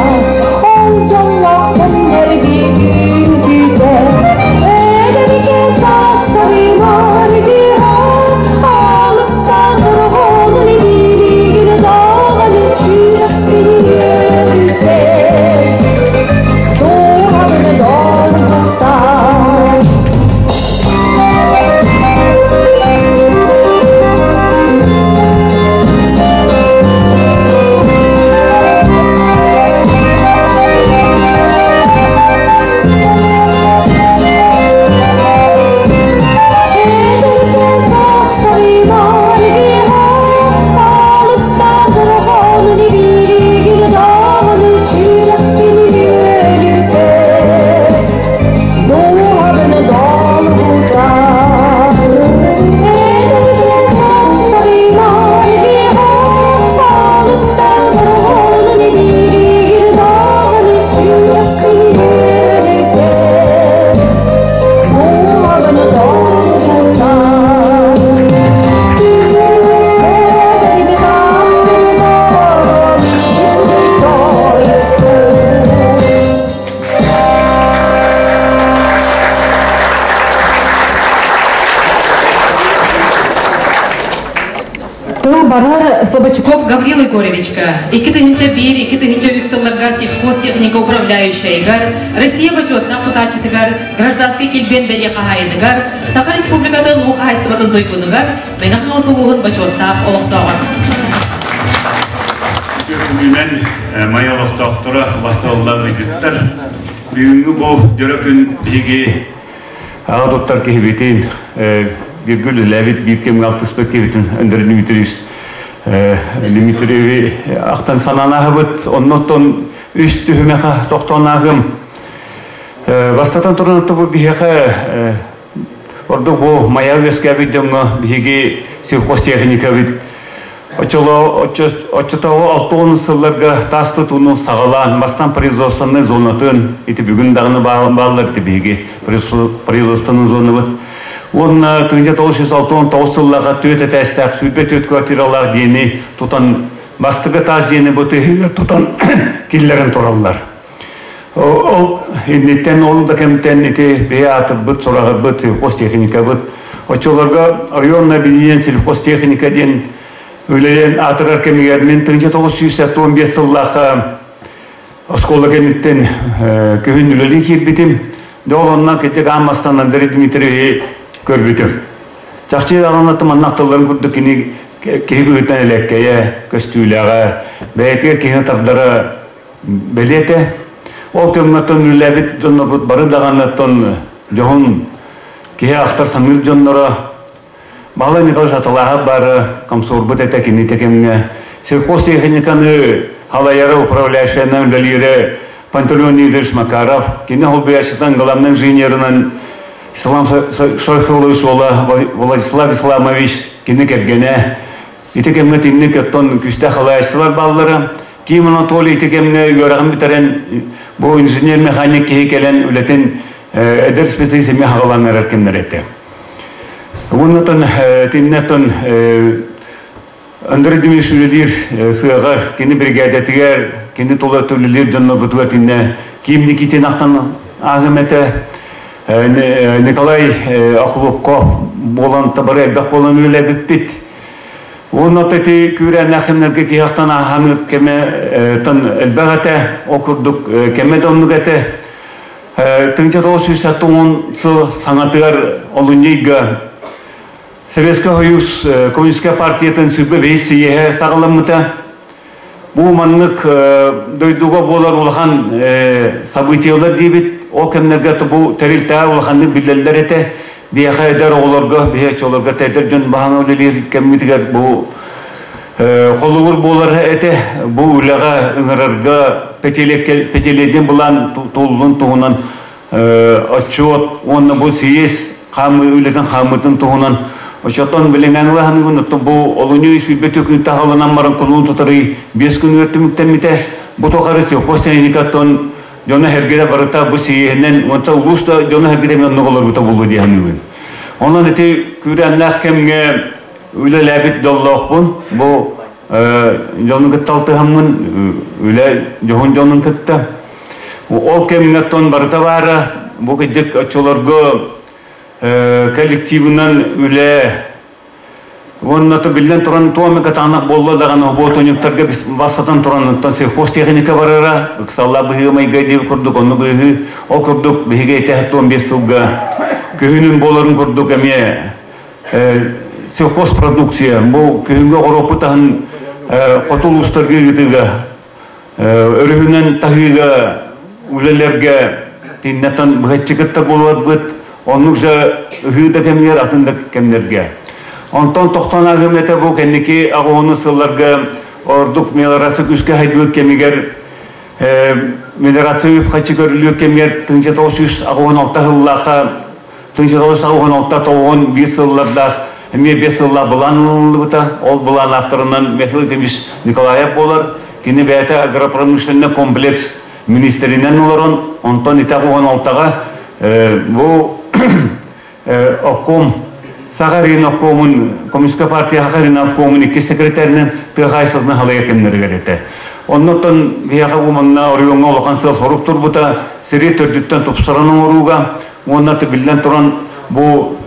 Speaker 12: ол дьоллоох
Speaker 1: Тыл барар Слободчуков Гаврил Егоровичка 2001-2003 сылларга сельхозтехника управляющайыгар, Россия бочуоттаах тутааччытыгар, гражданскай килбиэн бэлиэ хаһаайыныгар, Саха Республикатын уу хаһаайыстыбатын туйгунугар Мэҥэ Хаҥалас улууһун бочуоттаах олохтооҕор.
Speaker 3: Күнүнэн Майа олохтоохторо басталлар ыйдыттар. Бүгүҥҥү бу дьоро күн биһиги
Speaker 12: Аҕа туттар киһибитин, бииргэ үлэлээбит, биир кэмҥэ алтыспыт киһибитин Андрей Дмитриевич Дмитриеви ахтан санаан ааһабыт. Оннуттан үс түһүмэхэ тохтоон ааһыам. Бастатан туран бу биһиэхэ ордук бу Майа үөскээбит дьоҥҥо биһиги сельхозтехникабыт Оччотооҕу 60 сылларга таас тутууну саҕалаан, бастаан производственнай зонатын, ити бүгүн даҕаны бааллар ити биһиги производственнай зонабыт. Уонна 1969 сыллааҕа түөрт этээстээх 24 квартиралаах диэни тутан, бастакы таас дьиэни бу тыһыгар тутан киллэрэн тураллар. Ол инниттэн, ол да кэмтэн ити бэйэ аатырбыт, сураҕырбыт сельхозтехникабыт. Оччолорго районное объединение сельхозтехника диэн үлэлээн аатырар кэмигэр мин 1975 сыллаахха оскуола кэнниттэн күһүн үлэлии киирбитим. Дьэ ол онно кырдьык аан бастаан Андрей Дмитриевиһи көрбүтүм. Чахчы даҕаны манна тылларын курдук кини киһи быһыытынан элэккэйэ, көстүүлээҕэ, бэйэтигэр киһини тардара бэлиэтэ. Ол кэмҥэ үлэлээбит дьоннорбут бары даҕаны дьоһун киһи ахтар саныыр дьонноро Баһылай Николаевич Аталааһап бары комсорбут этэ кини кэмҥэ сельхозтехниканы халайара управляющайынан үлэлиирэ Пантелеймон Игоревич Макаров кини холбуйааччытынан главный инженерынан Ислам Шойхолович уола Владислав Исламович кини кэргэнэ Ити кэмҥэ итинник оттон күүстээх халайааччылар бааллара. Ким Анатолий ити кэмҥэ үөрэҕин бүтэрэн бу инженер-механик киһи кэлэн үлэтин эдэр специалист эмиэ хаҕалаан эрэр кэмнэрэ этэ. Уоннатан итиннэтэн Андрей Дмитриевич үлэлиир сыаҕар, кини бригадатыгар, кини тула үлэлиир дьоннорбутугар итиннэ Ким Никитин ахтан ааһым этэ. Николай Охлопков буолан табары элбэх буолан үлэлээбиппит. Уонна ити күүрээннээх кэмнэргэ киһи ахтан ааһан кэмэ тан элбэх этэ, ол курдук кэмэ да оннук этэ. 1970 сыл саҥатыгар олунньуйга Советскай Союз Коммунистическай партиятын 25 съеһэ саҕаламмыта. Бу маннык дойдуга буолар улахан событиелар диибит. Ол кэмнэргэ бу тэрилтэҕэ улаханнык биллэллэр этэ. Биһиэхэ эдэр оҕолорго, биһи оччолорго эдэр дьон баһаҥа үлэлиир кэммитигэр бу холобур буолар этэ. Бу үлэҕэ ыҥырарга пятилетний былаан туллун туһунан отчуот уонна бу съезд хаамыы үлэтин хаамыытын туһунан оччотон билиҥҥээҥи лаһаныыбын оттон бу олунньу сүүрбэ күн таһаланан баран кулуун тутарыы биэс күнүгэр түмүктэммитэ. Бу тухары сельхозтехникаттан дьоно сэргэтэ барыта бу съеһинэн уонна улуус да дьоно сэргэтэ эмиэ оннук олорбута буолуо дии саныыбын. Онон ити күүрээннээх кэмҥэ үлэлээбит дьоллоохпун. Бу дьону кытта алтыһаммын, үлэ дьоһун дьонун кытта. Ол кэмҥэ тон барыта баара, бу кырдьык оччолорго коллективынан үлэ уонна то биллэн туран туом катаанах буолла даҕаны оботунньуктарга бастатан туран оттон сельхозтехника барара ыксалла быһыы майга диир курдук онну быһыы ол курдук биһиги ити 15 сылга күһүнүн буоларын курдук эмиэ сельхозпродукция бу күһүҥҥү оҕуруоппут аһын хоту улуустарга ыытыыга өрүһүнэн таһыыга үлэлэргэ тиннэтэн быһаччы кытта буоларбыт оннук же ыһыы да кэмигэр атын да кэмнэргэ. Онтон тохтон ааһым этэ бу кэнники аҕуһуну сылларга ордук мелиорация күүскэ хайдыбыт кэмигэр мелиорация үп-харчы көрүллүө кэмигэр 1986 сыллаахха 1986 91 сыллардаах эмиэ 5 сыллаах былаан ылыллыбыта. Ол былаан авторынан Михаил Ефимович Николаев буолар. Кини бэйэтэ агропромышленный комплекс министринэн олорон, онтон итэх 16-ҕа бу обком Саха обкомун Коммунистическая партия Саха обкомун иккис секретарынан тыа хаһаайыстыбатын халайар кэмнэригэр этэ. Оннуттан биһиэхэ бу манна оройуоҥҥа улахан сыал-сорук турбута, сири төрдүттэн тупсаран оҥорууга уонна биллэн туран бу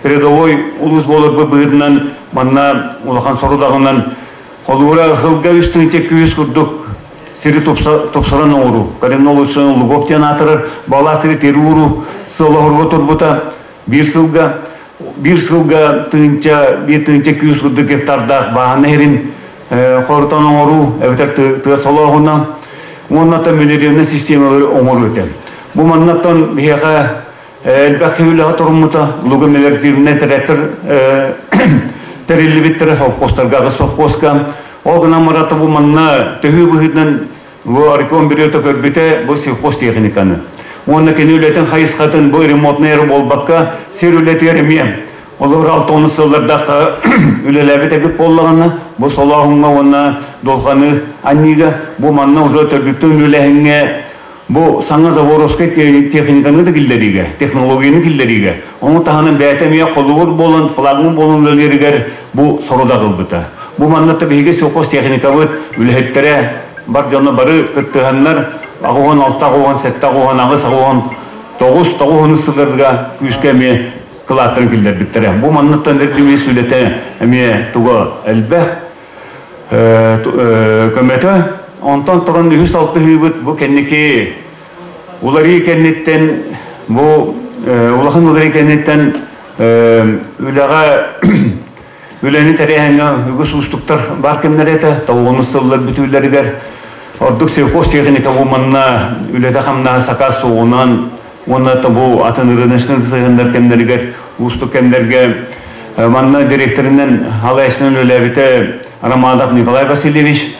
Speaker 12: передовой улуус буоларбыт быһыытынан манна улахан сорудаҕынан холуура сылга үс тыһыынча күүс курдук сири тупсаран оҥоруу, коренной улучшение лугов диэн аатырар бала сири тири ууруу сыала турбута. Биир сылга биир сылга тыһыынча 1 тыһыынча күүс курдук гектардаах бааһына иһирин хорутан оҥоруу эбэтэр тыа солооһуна уонна мелиоративнай системалары оҥоруу этэ. Бу маннаттан биһиэхэ элбэх киһи туруммута, луга мелиоративнай трактор тэриллибиттэрэ совхозтарга, аҕыс совхозка. Ол гынан барата бу манна төһүү быһыытынан бу Аркон бүрүөтэ көрбүтэ бу сельхозтехниканы. Уонна кини үлэтин хайысхатын бу ремонтный эрэ буолбакка, сир үлэтигэр эмиэ олор 60 сыллардахха үлэлээбит эбит буоллаҕына, бу солооһуҥҥа уонна дулҕаны анньыыга бу манна уже төрдүттэн үлэһиҥҥэ бу саҥа заборовскай техниканы да киллэриигэ, технологияны киллэриигэ, ону таһынан бэйэтэ эмиэ холобур буолан, флагман буолан үлэлииригэр бу сорудах ылбыта. Бу манна биһиги сельхозтехникабыт үлэһиттэрэ бар дьоно бары кыттыһаннар 86, 87, 88, 89, 9 сылларга күүскэ эмиэ кылааттарын киллэрбиттэрэ. Бу манныттан эрдимис үлэтэ эмиэ туга элбэх көмөтө. Онтон туран үһүс алтыһыыбыт бу кэнники уларыы кэнниттэн, бу улахан уларыы кэнниттэн үлэҕэ үлэни тэрээһиҥҥэ үгүс уустуктар бар кэмнэр этэ. Тоҕуонус сыллар бүтүүлэригэр ордук сельхозтехника бу манна үлэтэ хамнаһа сакаас суоҕунан уонна бу атын рыночный сыһыаннар кэмнэригэр уустук кэмнэргэ манна директорынан халайсынан үлэлээбитэ Романов Николай Васильевич.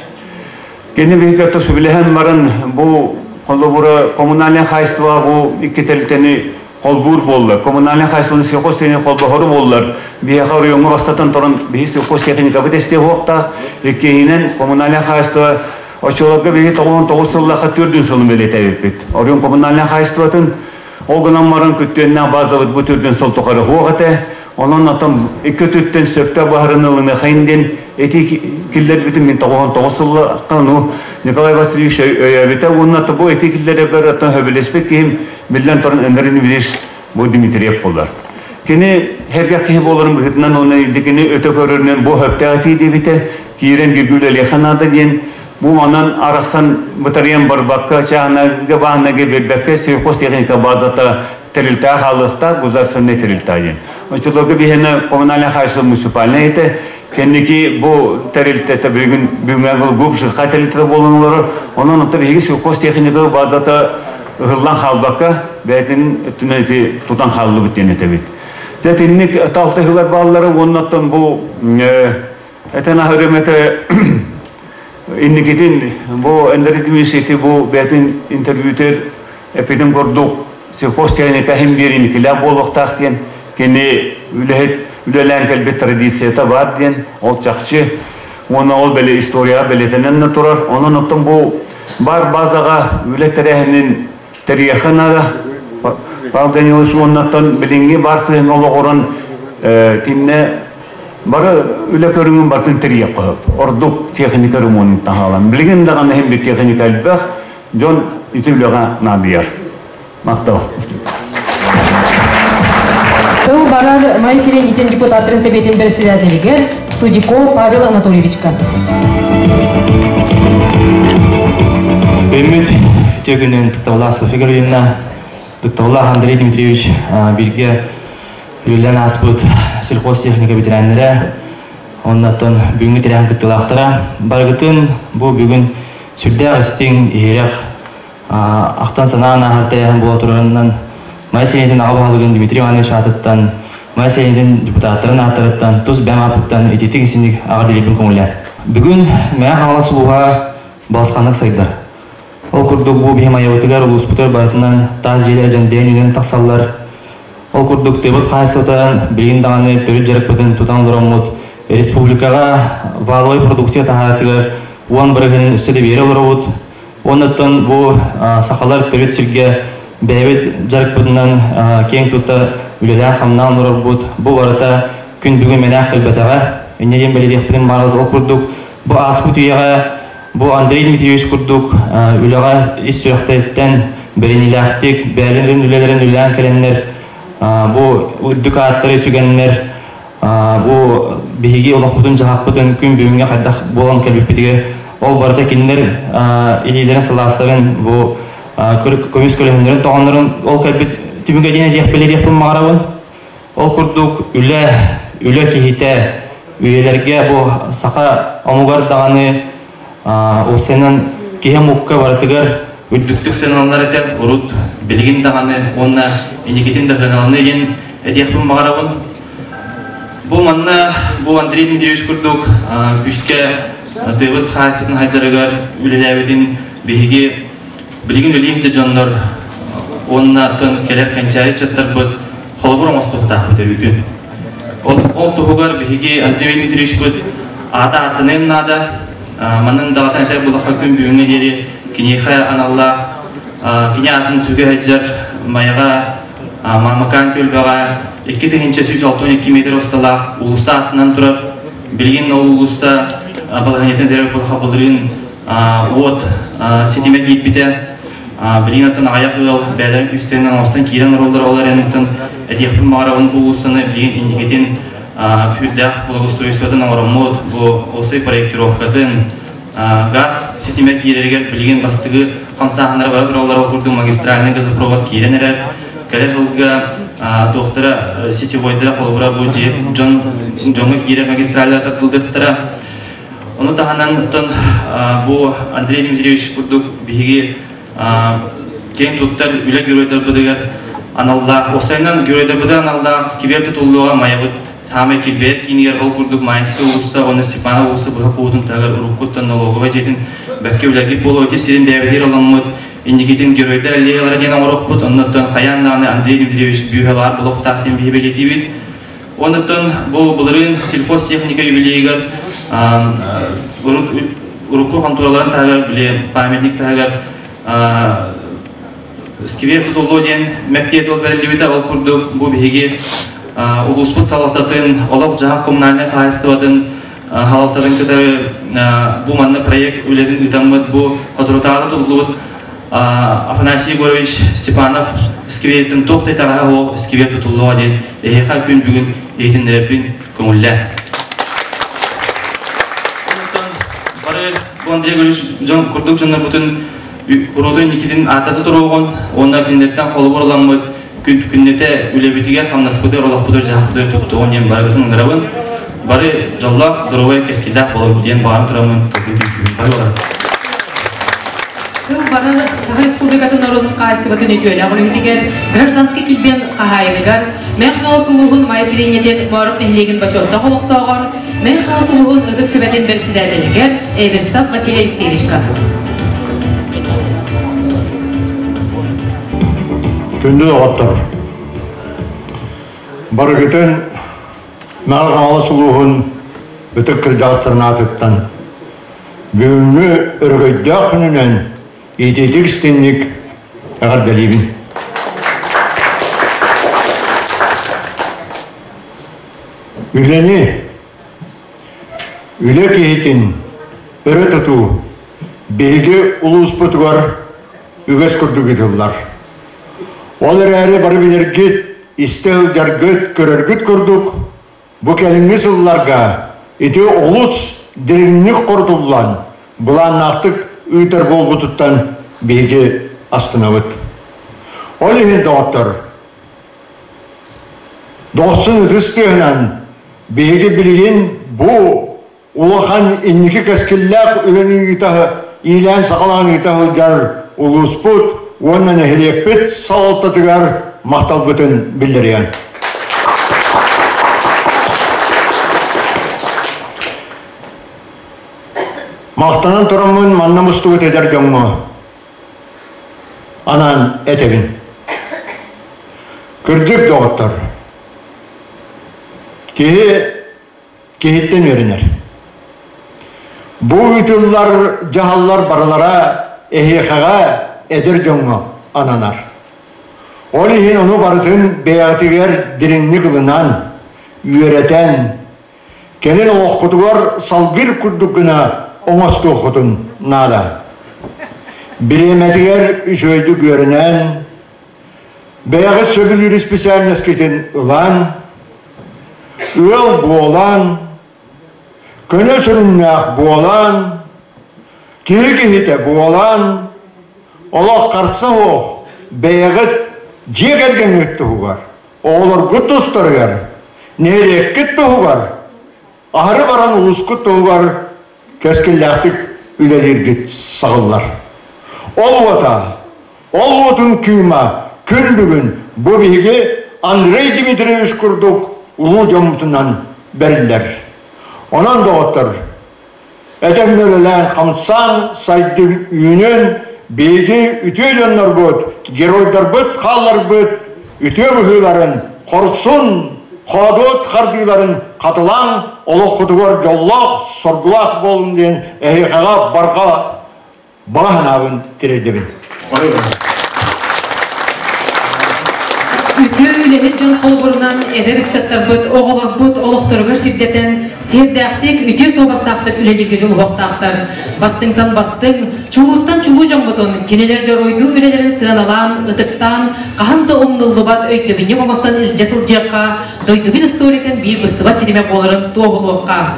Speaker 12: Кини биһиги сүбэлэһэн баран бу холобура коммунальное хозяйство бу икки тэрилтэни холбуур буоллар, коммунальное хозяйствоны сельхозтехника холбоһору буоллар, биһиэхэ оройуоҥҥа бастатан туран биһи сельхозтехникабыт эстиэ суохтаах, иккиһинэн коммунальное хозяйство оччолорго биһи 99 сыллаахха төрдүн сылын бэлиэтээбиппит. Оройуон коммунальное хозяйствотын ол гынан баран күттүөннээх базабыт бу төрдүн сыл тухары суох этэ. Онон атам икки өттүттэн сөптө баһарын ылыныахайын диэн эти киллэрбитим мин 99 сыллаахха ну Николай Васильевич өйөөбүтэ уонна бу эти киллэребер оттон хөбүлэспит киһим биллэн туран Андрей Дмитриевич бу Дмитриев болар. Кини херге киһи боларын быһытынан оны дикини өтө көрөрүнэн бу хөптөөх этии диэбитэ, киирэн гүргүлэлиэхэ наада диэн бу манан арахсан бытарыйан барбакка чааһынайга бааһынайга биэрбэккэ сельхозтехника базата тэрилтэ хаалыахтаах, государственный тэрилтэ диэн. Оччолорго биһиэнэ коммунальное хозяйство муниципальное этэ. Кэнники бу тэрилтэтэ бүгүн бүгүҥҥэ ГУП ЖК тэрилтэтэ буолан олорор. Онон онто биһиги сельхозтехника базата ыһыллан хаалбакка бэйэтин өттүнэн ити тутан хааллыбыт диэн этэбит. Дьэ итинник талтыһылар бааллара уоннаттан бу этэн аһырым этэ инникитин бу Андрей Дмитриевич бу бэйэтин интервьютер эпидин курдук сельхозтехника иһин биэриникилээх буолуохтаах диэн кини үлэһит үлэлээн кэлбит традицията бар диэн ол чахчы уонна ол бэлэ историяҕа бэлиэтэнэн турар. Онон оттон бу бар базаҕа үлэ тэрээһинин тэрийэхэ наада. Павел Данилович уоннаттан билиҥҥи бар сыһыҥҥа олоҕуран тиннэ бары үлэ көрүҥүн бартын тэрийэххэ сөп. Ордук техника ремонтун таһаалан. Билигин даҕаны иһин бир техника элбэх, дьон ити үлэҕэ наадыйар. Махтал.
Speaker 11: Тыл барар Майа селениетин депутаттарын Сэбиэтин председателигэр Судиков Павел Анатольевичка.
Speaker 13: Үміт тегінен Тықтаула София Гавриловна, Тықтаула Андрей Дмитриевич бирге үлелен аспыт сельхозтехника ветераннары, оннаттан бүгүнкү тирэн кыттылаахтара. Баргытын бу бүгүн сүрдээх истиҥ, иһирэх, ахтан санаан ааһар тэрээһин буола турарынан Майа сэлиэнньэтин аҕа баһылыгын Дмитрий Иванович аатыттан, Майа сэлиэнньэтин депутаттарын ааттарыттан, тус бэйэм ааппыттан итиитик истиҥник аҕа дэлиэппин көҥүллээн. Бүгүн Мэҥэ Хаҥалас улууһа балысханнык сайдар. Ол курдук бу биһи Майабытыгар, улууспутугар барытынан таас дьиэлэр дьэндэйэн үүнэн тахсаллар. Ол курдук тыабыт хаһаайыстыбата билигин даҕаны төрүт дьарыкпытын тутан олороммут республикаҕа валовай продукция таһаатыгар 10% өссө да биэрэ олоробут. Оннуттан бу сахалар төрүт сиргэ бэйэбит дьарыкпытынан киэҥ тутта үлэлээн-хамнаан олорорбут. Бу барыта күн бүгүн мэнээх кэлбэтэҕэ. Инньэ диэн бэлиэтиэхпитин баҕарабыт. Ол курдук бу ааспыт үйэҕэ бу Андрей Дмитриевич курдук үлэҕэ ис сүрэхтэриттэн бэриниилээхтик бэйэлэрин үлэлэрин үлэлээн кэлэннэр. Бу үрдүк ааттары сүгэннэр бу биһиги олохпутун-дьаһахпытын күн бүгүҥҥэ хайдах буолан кэлбиппитигэр ол барыта кинилэр илиилэрин сылаастарын бу көмүс көлөһүннэрин тоҕоннорун ол кэлбит түмүгэ диэн этиэхпин баҕарабын. Ол курдук үлэ, үлэ киһитэ үйэлэргэ бу саха омугар даҕаны уопсайынан киһи омукка барытыгар
Speaker 14: үрдүктүк сыаналанар этэ урут билигин даҕаны уонна инникитин да сыаналаныы диэн этиэхпин баҕарабын. Бу манна бу Андрей Дмитриевич курдук күүскэ тыабыт хаһаайыстыбатын хайдарыгар үлэлээбитин биһиги билигин үлэлии дьоннор уонна оттон кэлэр кэнчээри ыччаттарбыт холобур оҥостуохтаахпыт өрүүтүн. Ол туһугар биһиги Андрей Дмитриевичпыт аата ааттаныан наада. Манан даҕатан этэр булаха күн бүгүҥҥэ диэри киниэхэ аналлаах кини аатын түгэ сылдьар Майаҕа Маамакаан түөлбэҕэ 2162 метр усталаах уулусса аатынан турар. Билигин ол уулусса балаһыанньатын этэр булаха былырыын уот ситимэ киирбитэ. Билигин оттон аҕыйах ыал бэйэлэрин күүстэринэн оҥостон киирэн олороллор, ол эрэн оттон этиэхпин баҕарабын бу уулуссаны билигин инникитин күүрдээх благоустройствотын оҥороммут, бу осый проектировкатын, газ ситимэ киирэригэр билигин бастакы хамсааһыннара бара тураллар, ол курдук магистральный газопровод киирэн эрэр. Кэлэр сылга туохтара сетевойдара холобура бу дьон дьоҥҥо киирэр магистраллар тардылдыахтара. Ону таһынан оттон бу Андрей Дмитриевич курдук биһиги киэҥ туттар үлэ геройдарбытыгар аналлаах, уопсайынан геройдарбытыгар аналлаах сквер тутуллуоҕа Майабыт саамай килбэйэр киинигэр ол курдук Майинскай уулусса уонна Степанов уулусса быһа куутун таһыгар уруккуттан налоговай дьиэтин бэккэ үлэргит буолуо ити сирин бэйэбитигэр ыламмыт инникитин геройдар аллеялара диэн оҥоруохпут оннуттан хайаан даҕаны Андрей Дмитриевич бүүһэ баар буолуохтаах диэн биһи бэлиэтиибит. Онуттан бу былырыын сельхозтехника юбилейыгар урукку хонтуораларын таһыгар, били памятник таһыгар сквер тутуллуо диэн мэктиэ тыл бэриллибитэ. Ол курдук бу биһиги улууспут салалтатын, олох-дьаһах коммунальнай хаһаайыстыбатын салалтатын кытары бу манна проект үлэтин ыытаммыт, бу соторутааҕы тутуллубут Афанасий Егорович Степанов сквериттэн туох да итэҕэһэ суох сквер тутуллуоҕа диэн эһиэхэ күн бүгүн иһитиннэрэбин көҥүллээ. Бары бу Андрей Егорович дьон курдук дьоннорбутун куруутун Никитин ааттата туруоҕун уонна кинилэртэн холобур ыламмыт күннэтэ үлэбитигэр, хамнаспытыгар, олохпутугар, дьаһахпытыгар туттуоҕун диэн барыгытын ыҥырабын. Бары дьоллоох, доруобай, кэскиллээх буолун диэн баҕаран тураммын тылбын түмүктүүбүн.
Speaker 1: Сыл бары Саха Республикатын норуотун хаһаайыстыбатын үтүөлээх үлэһитигэр, гражданскай килбиэн хаһаайыныгар, Мэҥ-Хаҥалас улууһун Майа сэлиэнньэтин Моорук нэһилиэгин бочуоттаах олохтооҕор, Мэҥ-Хаҥалас улууһун Ытык Сүбэтин бэрэссэдээтэлигэр Эверстов Василий Алексеевичка.
Speaker 8: Күндү доҕоттор, барыгытын Мэҥ-Хаҥалас улууһун ытык кырдьаҕастарын аатыттан Бүгүҥҥү өрөгөйдөөх күнүнэн итиитик истиҥник эҕэрдэлиибин. Үлэни, үлэ киһитин өрө тутуу биһиги улууспутугар үгэс курдук ыытыллар. Ол эрээри бары билэргит, истэ сылдьаргыт, көрөргүт курдук Бу кэлиҥҥи сылларга ити олус дириҥник хорутуллан, былааннаахтык ыытар буолбутуттан биһиги астынабыт. Ол иһин, доҕоттор, дохсун ытыс тыаһынан биһиги билигин бу улахан инники кэскиллээх үлэни ыыта иилээн-саҕалаан ыыта сылдьар улууспут уонна нэһилиэкпит салалтатыгар махталбытын биллэриэн. Махтанан тураммын манна мустубут эдэр дьоҥҥо анаан этэбин. Кырдьык доҕоттор, киһи киһиттэн үөрэнэр. Бу ыытыллар дьаһаллар барылара эһиэхэҕэ эдэр дьоҥҥо ананар. Ол иһин ону барытын бэйэҕитигэр дириҥник ылынан, үөрэтэн, кэлин олоххутугар салгыр курдук гына оҥостуоххутун наада. Бириэмэтигэр үчүгэйдик үөрэнэн,
Speaker 6: Бэйэҕит сөбүлүүр исписээлинэскитин ылан, ыал буолан, көнө сүрүннээх буолан, киһи киһитэ буолан, олох харса суох бэйэҕит дьиэ кэргэҥҥит туһугар, оҕолоргут тустарыгар, нэһилиэккит туһугар, аһары баран улуускут туһугар кэскиллээхтик үлэлииргит саҕыллар. Ол уота, ол уотун кыыма күн бүгүн бу биһиги Андрей Дмитриевич курдук улуу дьоммутунан бэриллэр. Онон, доҕоттор, этэҥҥэ үлэлээн хамсаан сайдыҥ үүнүн, биһиги үтүө дьоннорбут, геройдарбыт хаалларбыт үтүө быһыыларын, хорсун, хоодуот хардыыларын хатылаан олоххутугар дьоллоох, соргулаах буолун диэн эһиэхэҕэ барҕа баҕа санаабын тириэрдэбин.
Speaker 1: Үтүө үлэһит дьон холобурунан эдэр ыччаттарбыт, оҕолорбут олохторугар сирдэтэн, сиэрдээхтик, үтүө суобастаахтык үлэлииргэ дьулуһуохтаахтар. Бастыҥтан бастыҥ, чулууттан чулуу дьоммутун, кинилэр дьоруойдуу үлэлэрин сыаналаан, ытыктаан, хаһан да умнуллубат өйдөбүнньүк оҥостон илдьэ сылдьыахха, дойдубут историятын биир быстыбат ситимэ буоларын туоһулуохха.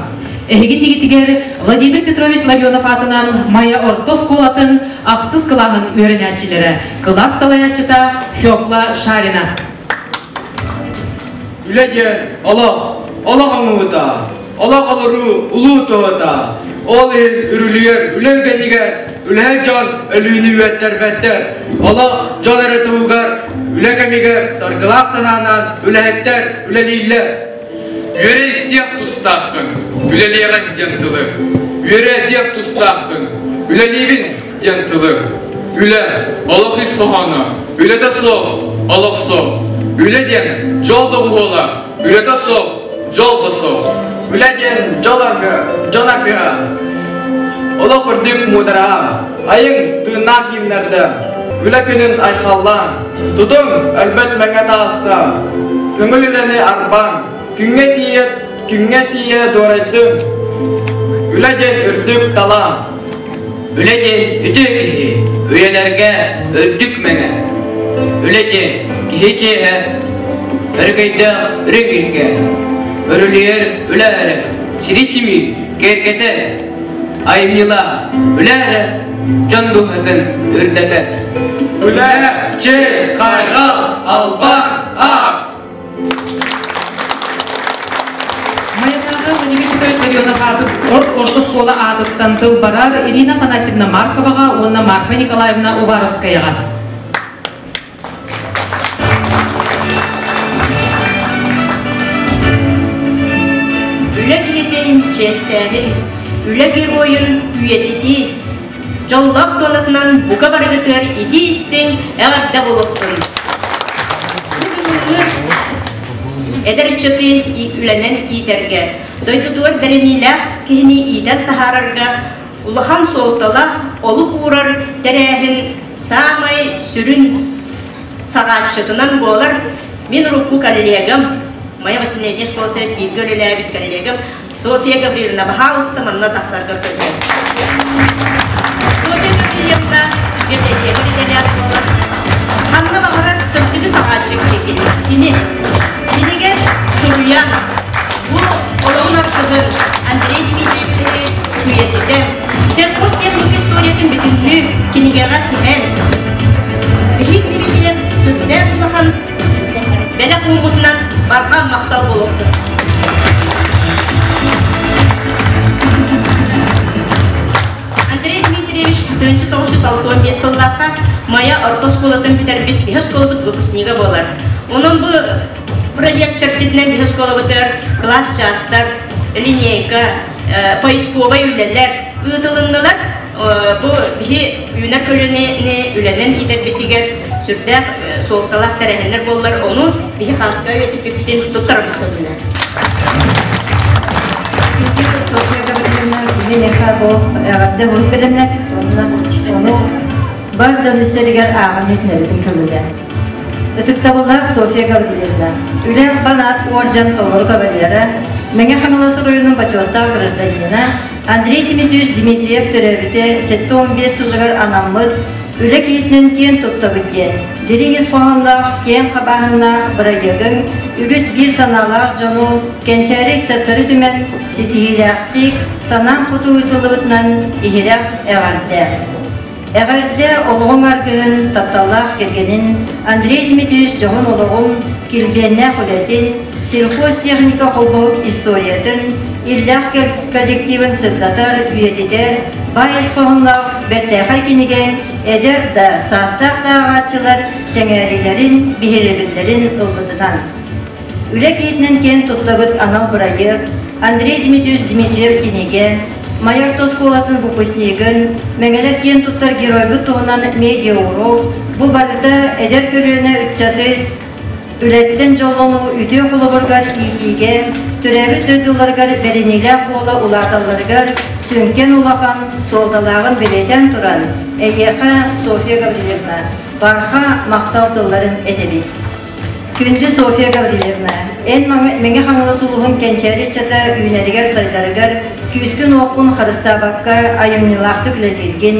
Speaker 1: Эһиги иннигитигэр Владимир Петрович Ларионов аатынан Майа орто оскуолатын ахсыс кылааһын үөрэнээччилэрэ, кылаас салайааччыта Фекла Шарина.
Speaker 15: Үлэ диэн олох, олох оҥоһута, олох олоруу улуу туһата. Ол иһин үрүлүйэр үлэ үгэнигэр үлэһит дьон өлүүнү үөттэрбэттэр. Олох дьон эрэ туһугар үлэ кэмигэр саргылаах санаанан үлэһиттэр үлэлииллэр.
Speaker 16: Үөрэ истиэх тустааххын, үлэлиэҕин диэн тылы. Үөрэ диэх тустааххын, үлэлиибин диэн тылы. Үлэ, олох ис хоһооно, үлэтэ суох, олох суох. Үлэ диэн дьол доҕуһуола, үлэтэ суох, дьол да суох.
Speaker 15: Үлэ диэн дьол аргыһа, дьон аргыһа. Олох үрдүк муудараһа, айыҥ тыыннаах киимнэрдэ, үлэ күнүн айхаллаан, тутуҥ өлбөт мэҥэ тааста, көҥүл үлэни арбаан, күҥҥэ тиийэ, күҥҥэ тиийэ дуорайдыҥ. Үлэ диэн үрдүк талаан.
Speaker 17: Үлэ диэн үтүө киһи, үйэлэргэ үрдүк мэҥэ. Үлэ диэн киһи чиэһэ, өрөгөйдөөх үрүҥ илгэ. Өрүлүйэр үлэ эрэ, сири симиир, киэргэтэр, айымньылаах үлэ эрэ дьон дууһатын үрдэтэр.
Speaker 15: Үлэ, чиэс, хайҕал, албан, аат!
Speaker 1: Майатааҕы Владимир Петрович Ларионов орто оскуола аатыттан тыл барар Ирина Афанасьевна Марковаҕа уонна Марфа Николаевна Уваровскаяҕа.
Speaker 18: Үлэ киһитин чиэстээһин, үлэ геройун үйэтитии, дьоллоох туонатынан бука барыгытыгар итии-истиҥ эҕэрдэ буолуохтун! Эдэр ыччаты үлэнэн иитэргэ, дойдутугар бэриниилээх киһини иитэн таһаарарга улахан суолталаах олук уурар тэрээһин саамай сүрүн саҕааччытынан буолар мин урукку коллегам, моя восьмилетняя школата бииргэ үлэлээбит коллегам Софья Гаврильевна, баһаалыста манна тахсаргар көрдөһөбүн. Софья Гаврильевна библиотека идэлээх буолан, ханна баҕарар сырдыгы саҕааччы киһи кини. Кинигэ суруйан, бу олоҕун аргыһын Андрей Дмитриевичи үйэтитэн, сельхозтехника историятын бүтүннүү кинигэҕэ тиһэн, биһик дивидиэн сүрдээх улахан бэлэх ууммутунан барҕа махтал буолуохтун. Андрей Дмитриевич 1965 сыллаахха Майа орто оскуолатын бүтэрбит биһи оскуолабыт выпускнига буолар. Онон бу проект чэрчитинэн биһи оскуолабытыгар кылаас чаастар, линейка, поисковай үлэлэр ыытылыннылар. Бу биһи үүнэр көлүөнэни үлэнэн иитэрбитигэр сүрдээх суолталаах тэрээһиннэр буоллар, ону биһи хааска үйэтиппиппитин туттарабыт көҥүлэ.
Speaker 19: Софья Гавриловна, кини бу эҕэрдэ бурук бэлэмнэппит уонна ону бар дьон истэригэр ааҕан иһитинэбитин көҥүлэ. Ытыктабыллаах Софья Гаврильевна, Үлэ албан аат уордьан толору кавалера, Мэҥэ Хаҥалас оройуонун бочуоттаах гражданина Андрей Дмитриевич Дмитриев төрөөбүтэ 75 сылыгар анаммыт Үлэ киһитинэн киэн туттабыт диэн Дириҥ ис хоһоонноох, киэҥ хабааһыннаах бырайыагыҥ үгүс биир санаалаах дьону, кэнчээри ыччаттары түмэн ситиһиилээхтик, санаан хоту ыытыллыбытынан иһирэх эҕэрдэ. Эҕэрдэ олоҕуҥ аргыһын, тапталлаах кэргэнин Андрей Дмитриевич дьоһун олоҕун, килбиэннээх үлэтин, сельхозтехника холбоһук историятын, иллээх коллективын сырдатар, үйэтитэр баай ис хоһоонноох бэртээхэй кинигэҥ эдэр да, саастаах да ааҕааччылар сэҥээриилэрин, биһирэбиллэрин ылбытынан. Үлэ киһитинэн киэн туттабыт анал бырайыак Андрей Дмитриевич Дмитриев кинигэ, Майа орто оскуолатын выпускнигын, Мэҥэлэр киэн туттар геройбут туһунан медиа-урок, бу барыта эдэр көлүөнэ ыччаты үлэттэн дьоллонуу үтүө холобургар иитиигэ, төрөөбүт дойдуларыгар бэриниилээх буола улааталларыгар сүҥкэн улахан суолталааҕын бэлиэтээн туран, эйиэхэ, Софья Гаврильевна, барҕа махтал тылларын этэбит. Күндү Софья Гаврильевна, эн Мэҥэ Хаҥалас улууһун кэнчээри ыччата үүнэригэр-сайдарыгар күүскүн-уоххун харыстаабакка айымньылаахтык үлэлииргин,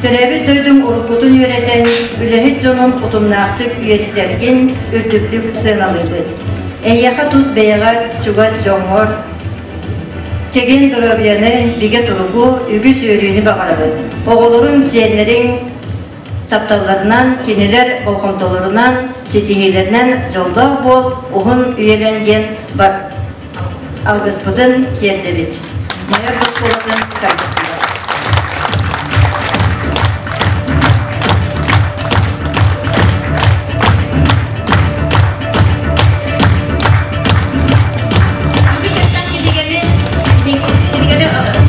Speaker 19: төрөөбүт дойдуҥ уруккутун үөрэтэн, үлэһит дьонун утумнаахтык үйэтитэргин үрдүктүк сыаналыыбыт. Эйиэхэ тус бэйэҕэр, чугас дьоҥҥор чэгиэн доруобуйаны, бигэ туругу, үгүс үөрүүнү баҕарабыт. Оҕолоруҥ, сиэннэриҥ тапталларынан, кинилэр болҕомтолорунан, ситиһиилэринэн дьоллоох буол, уһун үйэлэн диэн алгыспытын тиэрдэбит. Майор оскуолатын коллектива.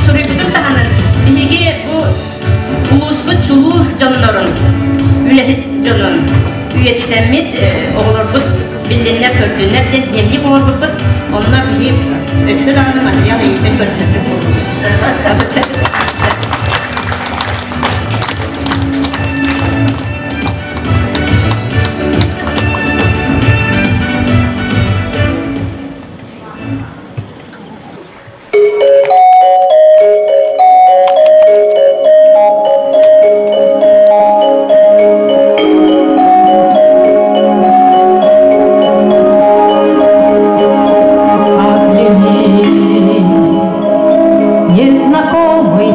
Speaker 18: Суруйбутун таһынан биһиги бу улууспут чулуу дьоннорун, үлэһит дьонун үйэтитэммит оҕолорбут биллиннэр, көрдүннэр диэн дневник оҥорбуппут. Онно биһи өссө даҕаны материал эйиттэн көрдөрбүт буоллубут.
Speaker 11: Оглянись, незнакомый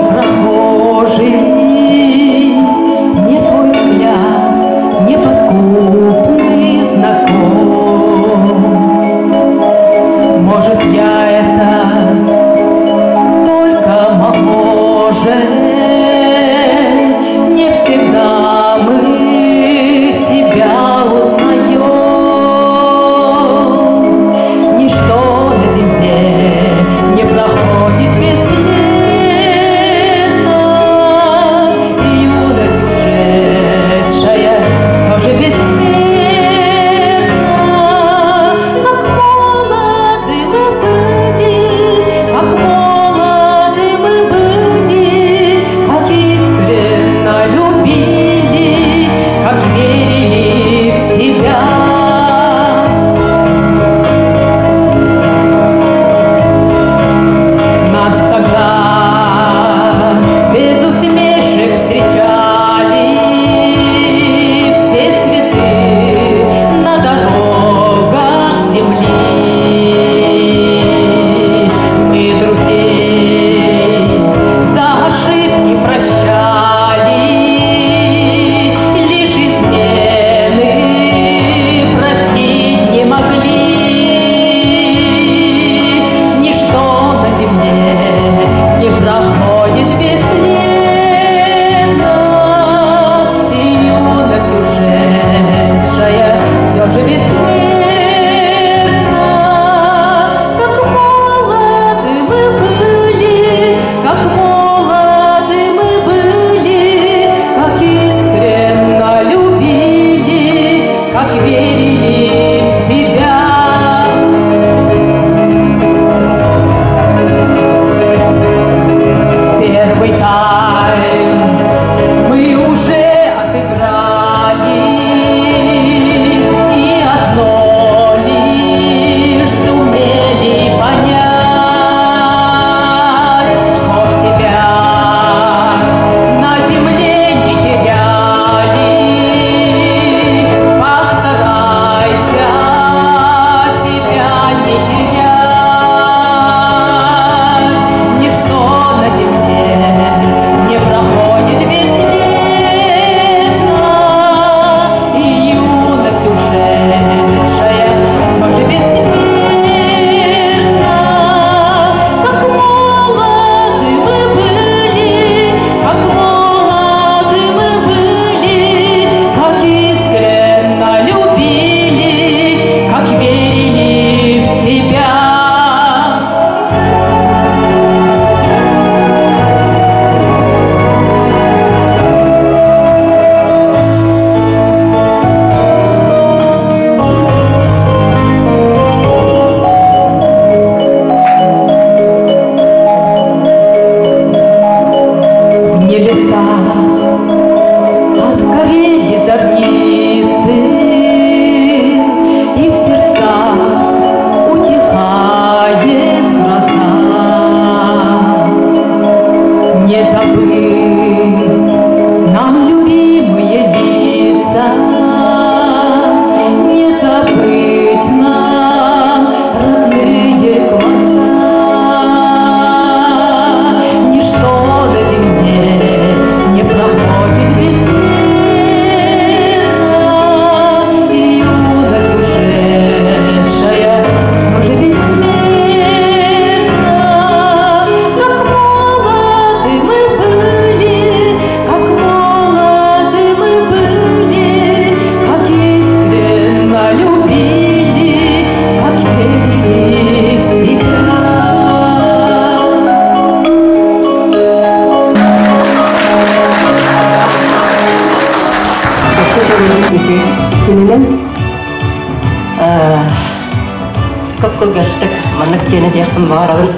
Speaker 20: диэн этиэхпин баҕарабын.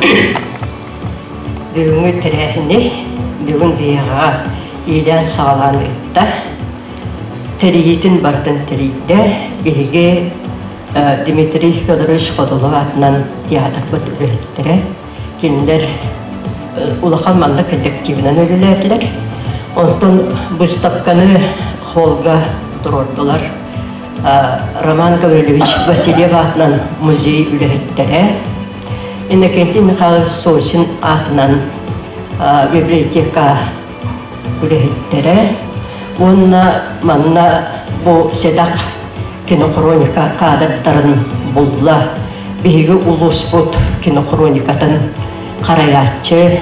Speaker 20: Бүгүҥҥү тэрээһини бүгүн биһиэхэ иилээн-саҕалаан ыытта. Тэрийиитин барытын тэрийдэ. Биһиги Дмитрий Федорович Ходулов аатынан театрбыт үлэһиттэрэ. Кинилэр улахан манна коллективынан үлэлээтилэр. Онтон быыстапканы холга туруордулар. Роман Гаврильевич Васильев аатынан музей үлэһиттэрэ, Иннокентий Михайлович Сочин аатынан библиотека үлэһиттэрэ уонна манна бу сэдэх кинохроника кадрдарын булла. Биһиги улууспут кинохроникатын харайааччы,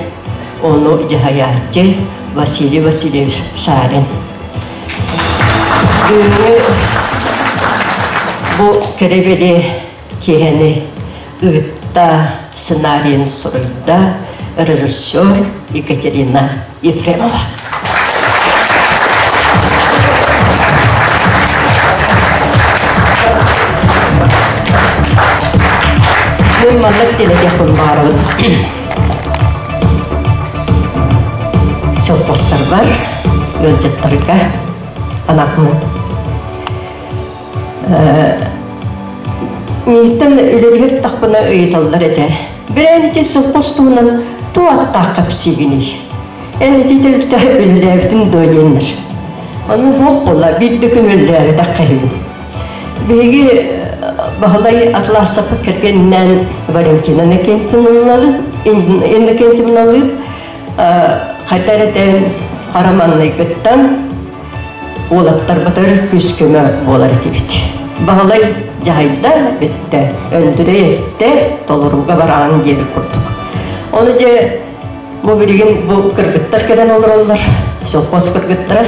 Speaker 20: ону дьаһайааччы Василий Васильевич Шарин. Бүгүҥҥү бу кэрэ-бэлиэ киэһэни ыытта, сценарийын суруйда режиссер Екатерина Ефремова. Мен маннык телетехпын баарабын. Соппостарбар ыалдьыттарга анатмын. Мииттэн үлэлиһэр тахпына ыйыталлар этэ. Бэйэн ити соппос туһунан туу аттаах кэпсиигиний? Эн ити тэрилтэ үлэлээбитин дуо диэннэр. Ону буох буолла, биир да күн үлэлээбэтэх киһибин. Биһиги Баһылай Атласов кэргэнинээн Валентина Иннокентьевналыын хайда эрэ тээн хара маҥнайгыттан уолаттарбытыгар күүс-көмө буолар этибит. Баһылай дьаһайда бүттэ, Өндүрэй эттэ, толорууга бараҕын диэбит курдук. Ону дьэ бу билигин бу кыргыттар кэлэн олороллор, совхоз кыргыттара.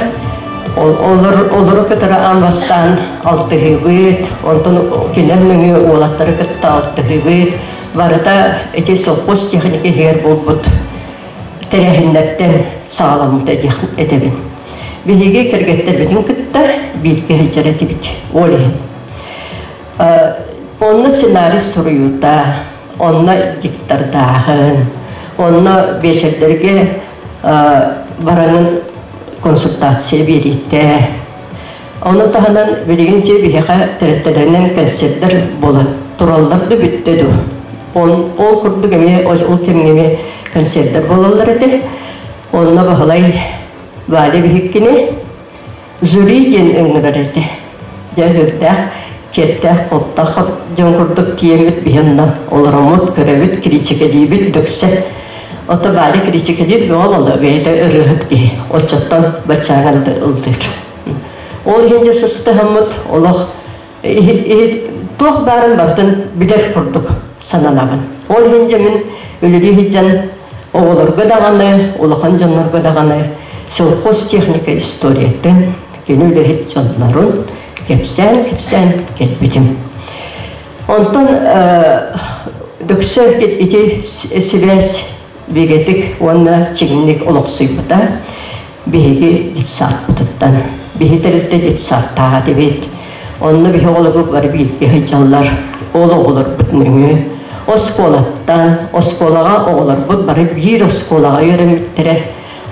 Speaker 20: Олор, олору кытары аан бастаан алтыһыыбыт, онтон кинилэр нөҥүө уолаттары кытта алтыһыыбыт. Барыта ити совхоз техника иһигэр буолбут тэрээһиннэртэн саҕаламмыта диэх этэбин. Биһиги кэргэттэрбитин кытта бииргэ сылдьар этибит, ол иһин. Онно сценарий суруйуута, онно диктордааһын, онно биэчэрдэргэ баранын консультация биэриитэ. Ону таһынан билигин дьэ биһиэхэ тэрилтэлэринэн концерттэр буола тураллар да бүттэ дуу. Ол, ол курдук эмиэ ол кэмҥэ эмиэ концерттэр буолаллар этэ. Онно Баһылай Валя биһиккини жюри диэн ыҥырар этэ. Дьэ үрдээх, киэптээх, хоттох дьон курдук тиийэммит биһи онно олороммут, көрөбүт, киричикэлиибит, дөксө. Ото Валя киричикэлиир бөҕө буолла, бэйэтэ ырыаһыт киһи. Оччоттон баччааҥҥа ыллыыр. Ол иһин дьэ сыстыһаммыт олох туох баарын барытын билэр курдук сананабын. Ол иһин дьэ мин үлэлии сылдьан оҕолорго даҕаны, улахан дьоннорго даҕаны сельхозтехника историятын, кини үлэһит дьоннорун кэпсээн-кэпсээн кэлбитим. Онтон дөксө ити сибээс бигэтик уонна чиҥник олохсуйбута. Биһиги детсадпытыттан. Биһи тэрилтэ детсадтаах этибит. Онно биһи оҕолорбут бары бииргэ сылдьаллар. Ол оҕолорбут нөҥүө оскуолаттан, оскуолаҕа оҕолорбут бары биир оскуолаҕа үөрэммиттэрэ.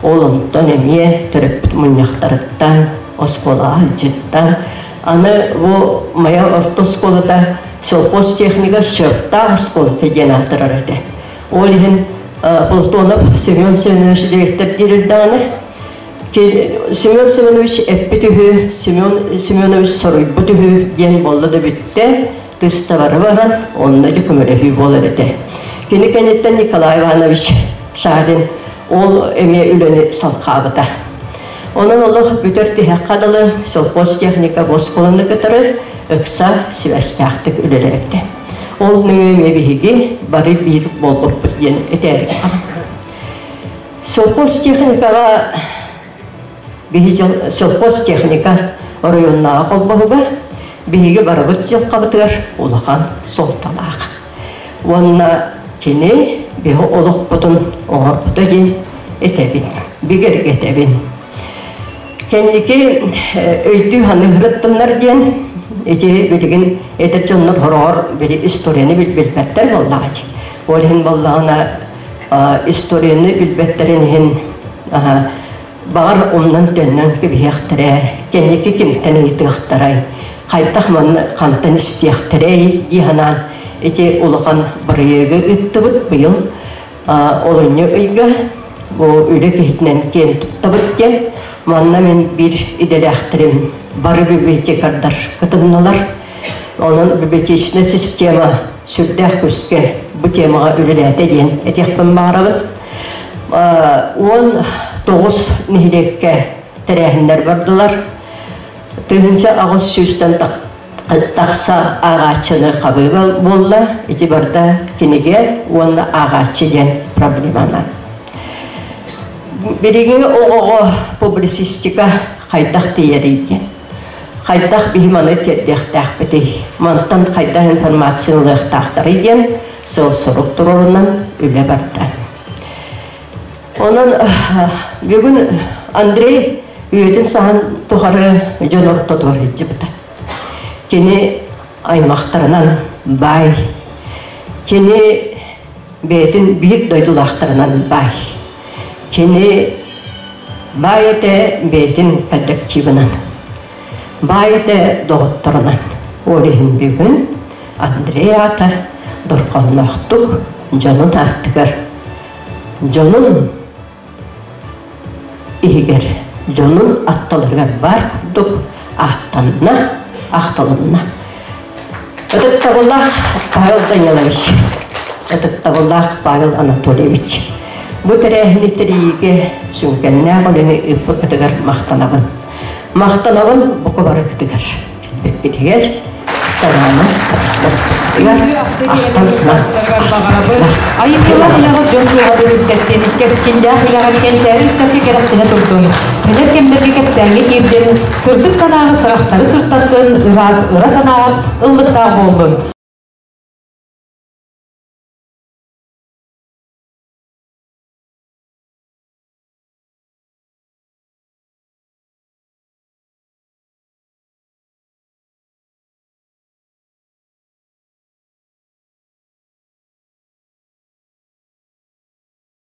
Speaker 20: Ол онтон эмиэ төрөппүт мунньахтарыттан, оскуолаҕа сылдьыттан. Аны бу Майа орто оскуолата сельхозтехника счеттаах оскуолата диэн аатырар этэ. Ол иһин Платонов Семен Семенович директор диир даҕаны Семен Семенович эппит үһү, Семен Семенович соруйбут үһү диэн буолла да бүттэ, тыстабары баран, онно да көмөлөһүү буолар этэ. Кини кэнниттэн Николай Иванович Шарин ол эмиэ үлэни салҕаабыта. Онон олох бүтэр тиһэххэ дылы сельхозтехника оскуоланы кытары ыкса сибээстээхтик үлэлээбитэ. Ол нөҥүө эмиэ биһиги бары биир буолбуппут диэн этээри Сельхозтехникаҕа биһи сельхозтехника оройуоннааҕы холбоһуга биһиги барыбыт дьылҕабытыгар улахан суолталаах. Уонна кини биһи олохпутун оҥорбута диэн этэбин, бигэргэтэбин. Кэнники өйдүү саныырыттыннар диэн ити билигин эдэр дьоннор хороҕор били историяны билбэттэр буоллаҕа дии. Ол иһин буоллаҕына историяны билбэттэрин иһин баҕар умнан төннөн кэбиһиэхтэрэ, кэнники кимтэн ыйытыахтарай, хайдах манна хантан истиэхтэрэй дии санаан ити улахан бырайыагы ыыттыбыт быйыл олунньу ыйга бу үлэ киһитинэн киэн туттабыт диэн манна мин биир идэлээхтэрим бары библиотекардар кытыннылар. Онон библиотечнай система сүрдээх күүскэ бу темаҕа үлэлээтэ диэн этиэхпин баҕарабын. 19 нэһилиэккэ тэрээһиннэр бардылар. 1800-тэн тахса ааҕааччыны хабыы буолла. Ити барда кинигэ уонна ааҕааччы диэн проблеманан. Билигин оҕоҕо публицистика хайдах тиийэрий диэн. Хайдах биһи маны тиэрдиэхтээхпитий? Мантан хайдах информация ылыахтаахтарый диэн сыал-сорук туруорунан үлэ барда. Онон бүгүн Андрей үйэтин саһан тухары дьон ортотугар сылдьыбыта. Кини аймахтарынан баай, кини бэйэтин биир дойдулаахтарынан баай. Кини баай этэ бэйэтин коллективынан, баай этэ доҕотторунан. Ол иһин бүгүн Андрей аата дорҕоонноохтук дьонун ааттыгар, дьонун иһигэр, дьонун атталарыгар баар курдук ааттанна, ахтылынна. Ытыктабыллаах Павел Данилович, ытыктабыллаах Павел Анатольевич, бу тэрээһини тэрийиигэ сүҥкэннээх үлэни ыыппыккытыгар махтанабын. Махтанабын бука барыгытыгар. Бүппүтүгэр санааны атастаспытыгар ахтан-санаан
Speaker 11: Айымньылаах үлэҕэ дьон суоҕа үрдэттин, кэскиллээх үлэҕэ кэнчээри ыччакка кэрэхсэнэ турдун, кэлэр кэмнэргэ кэпсээҥҥэ киирдин, сырдык санааҕы сырахтары сыртаттын, ыраас ыра санааҕыт ыллыктаах буоллун.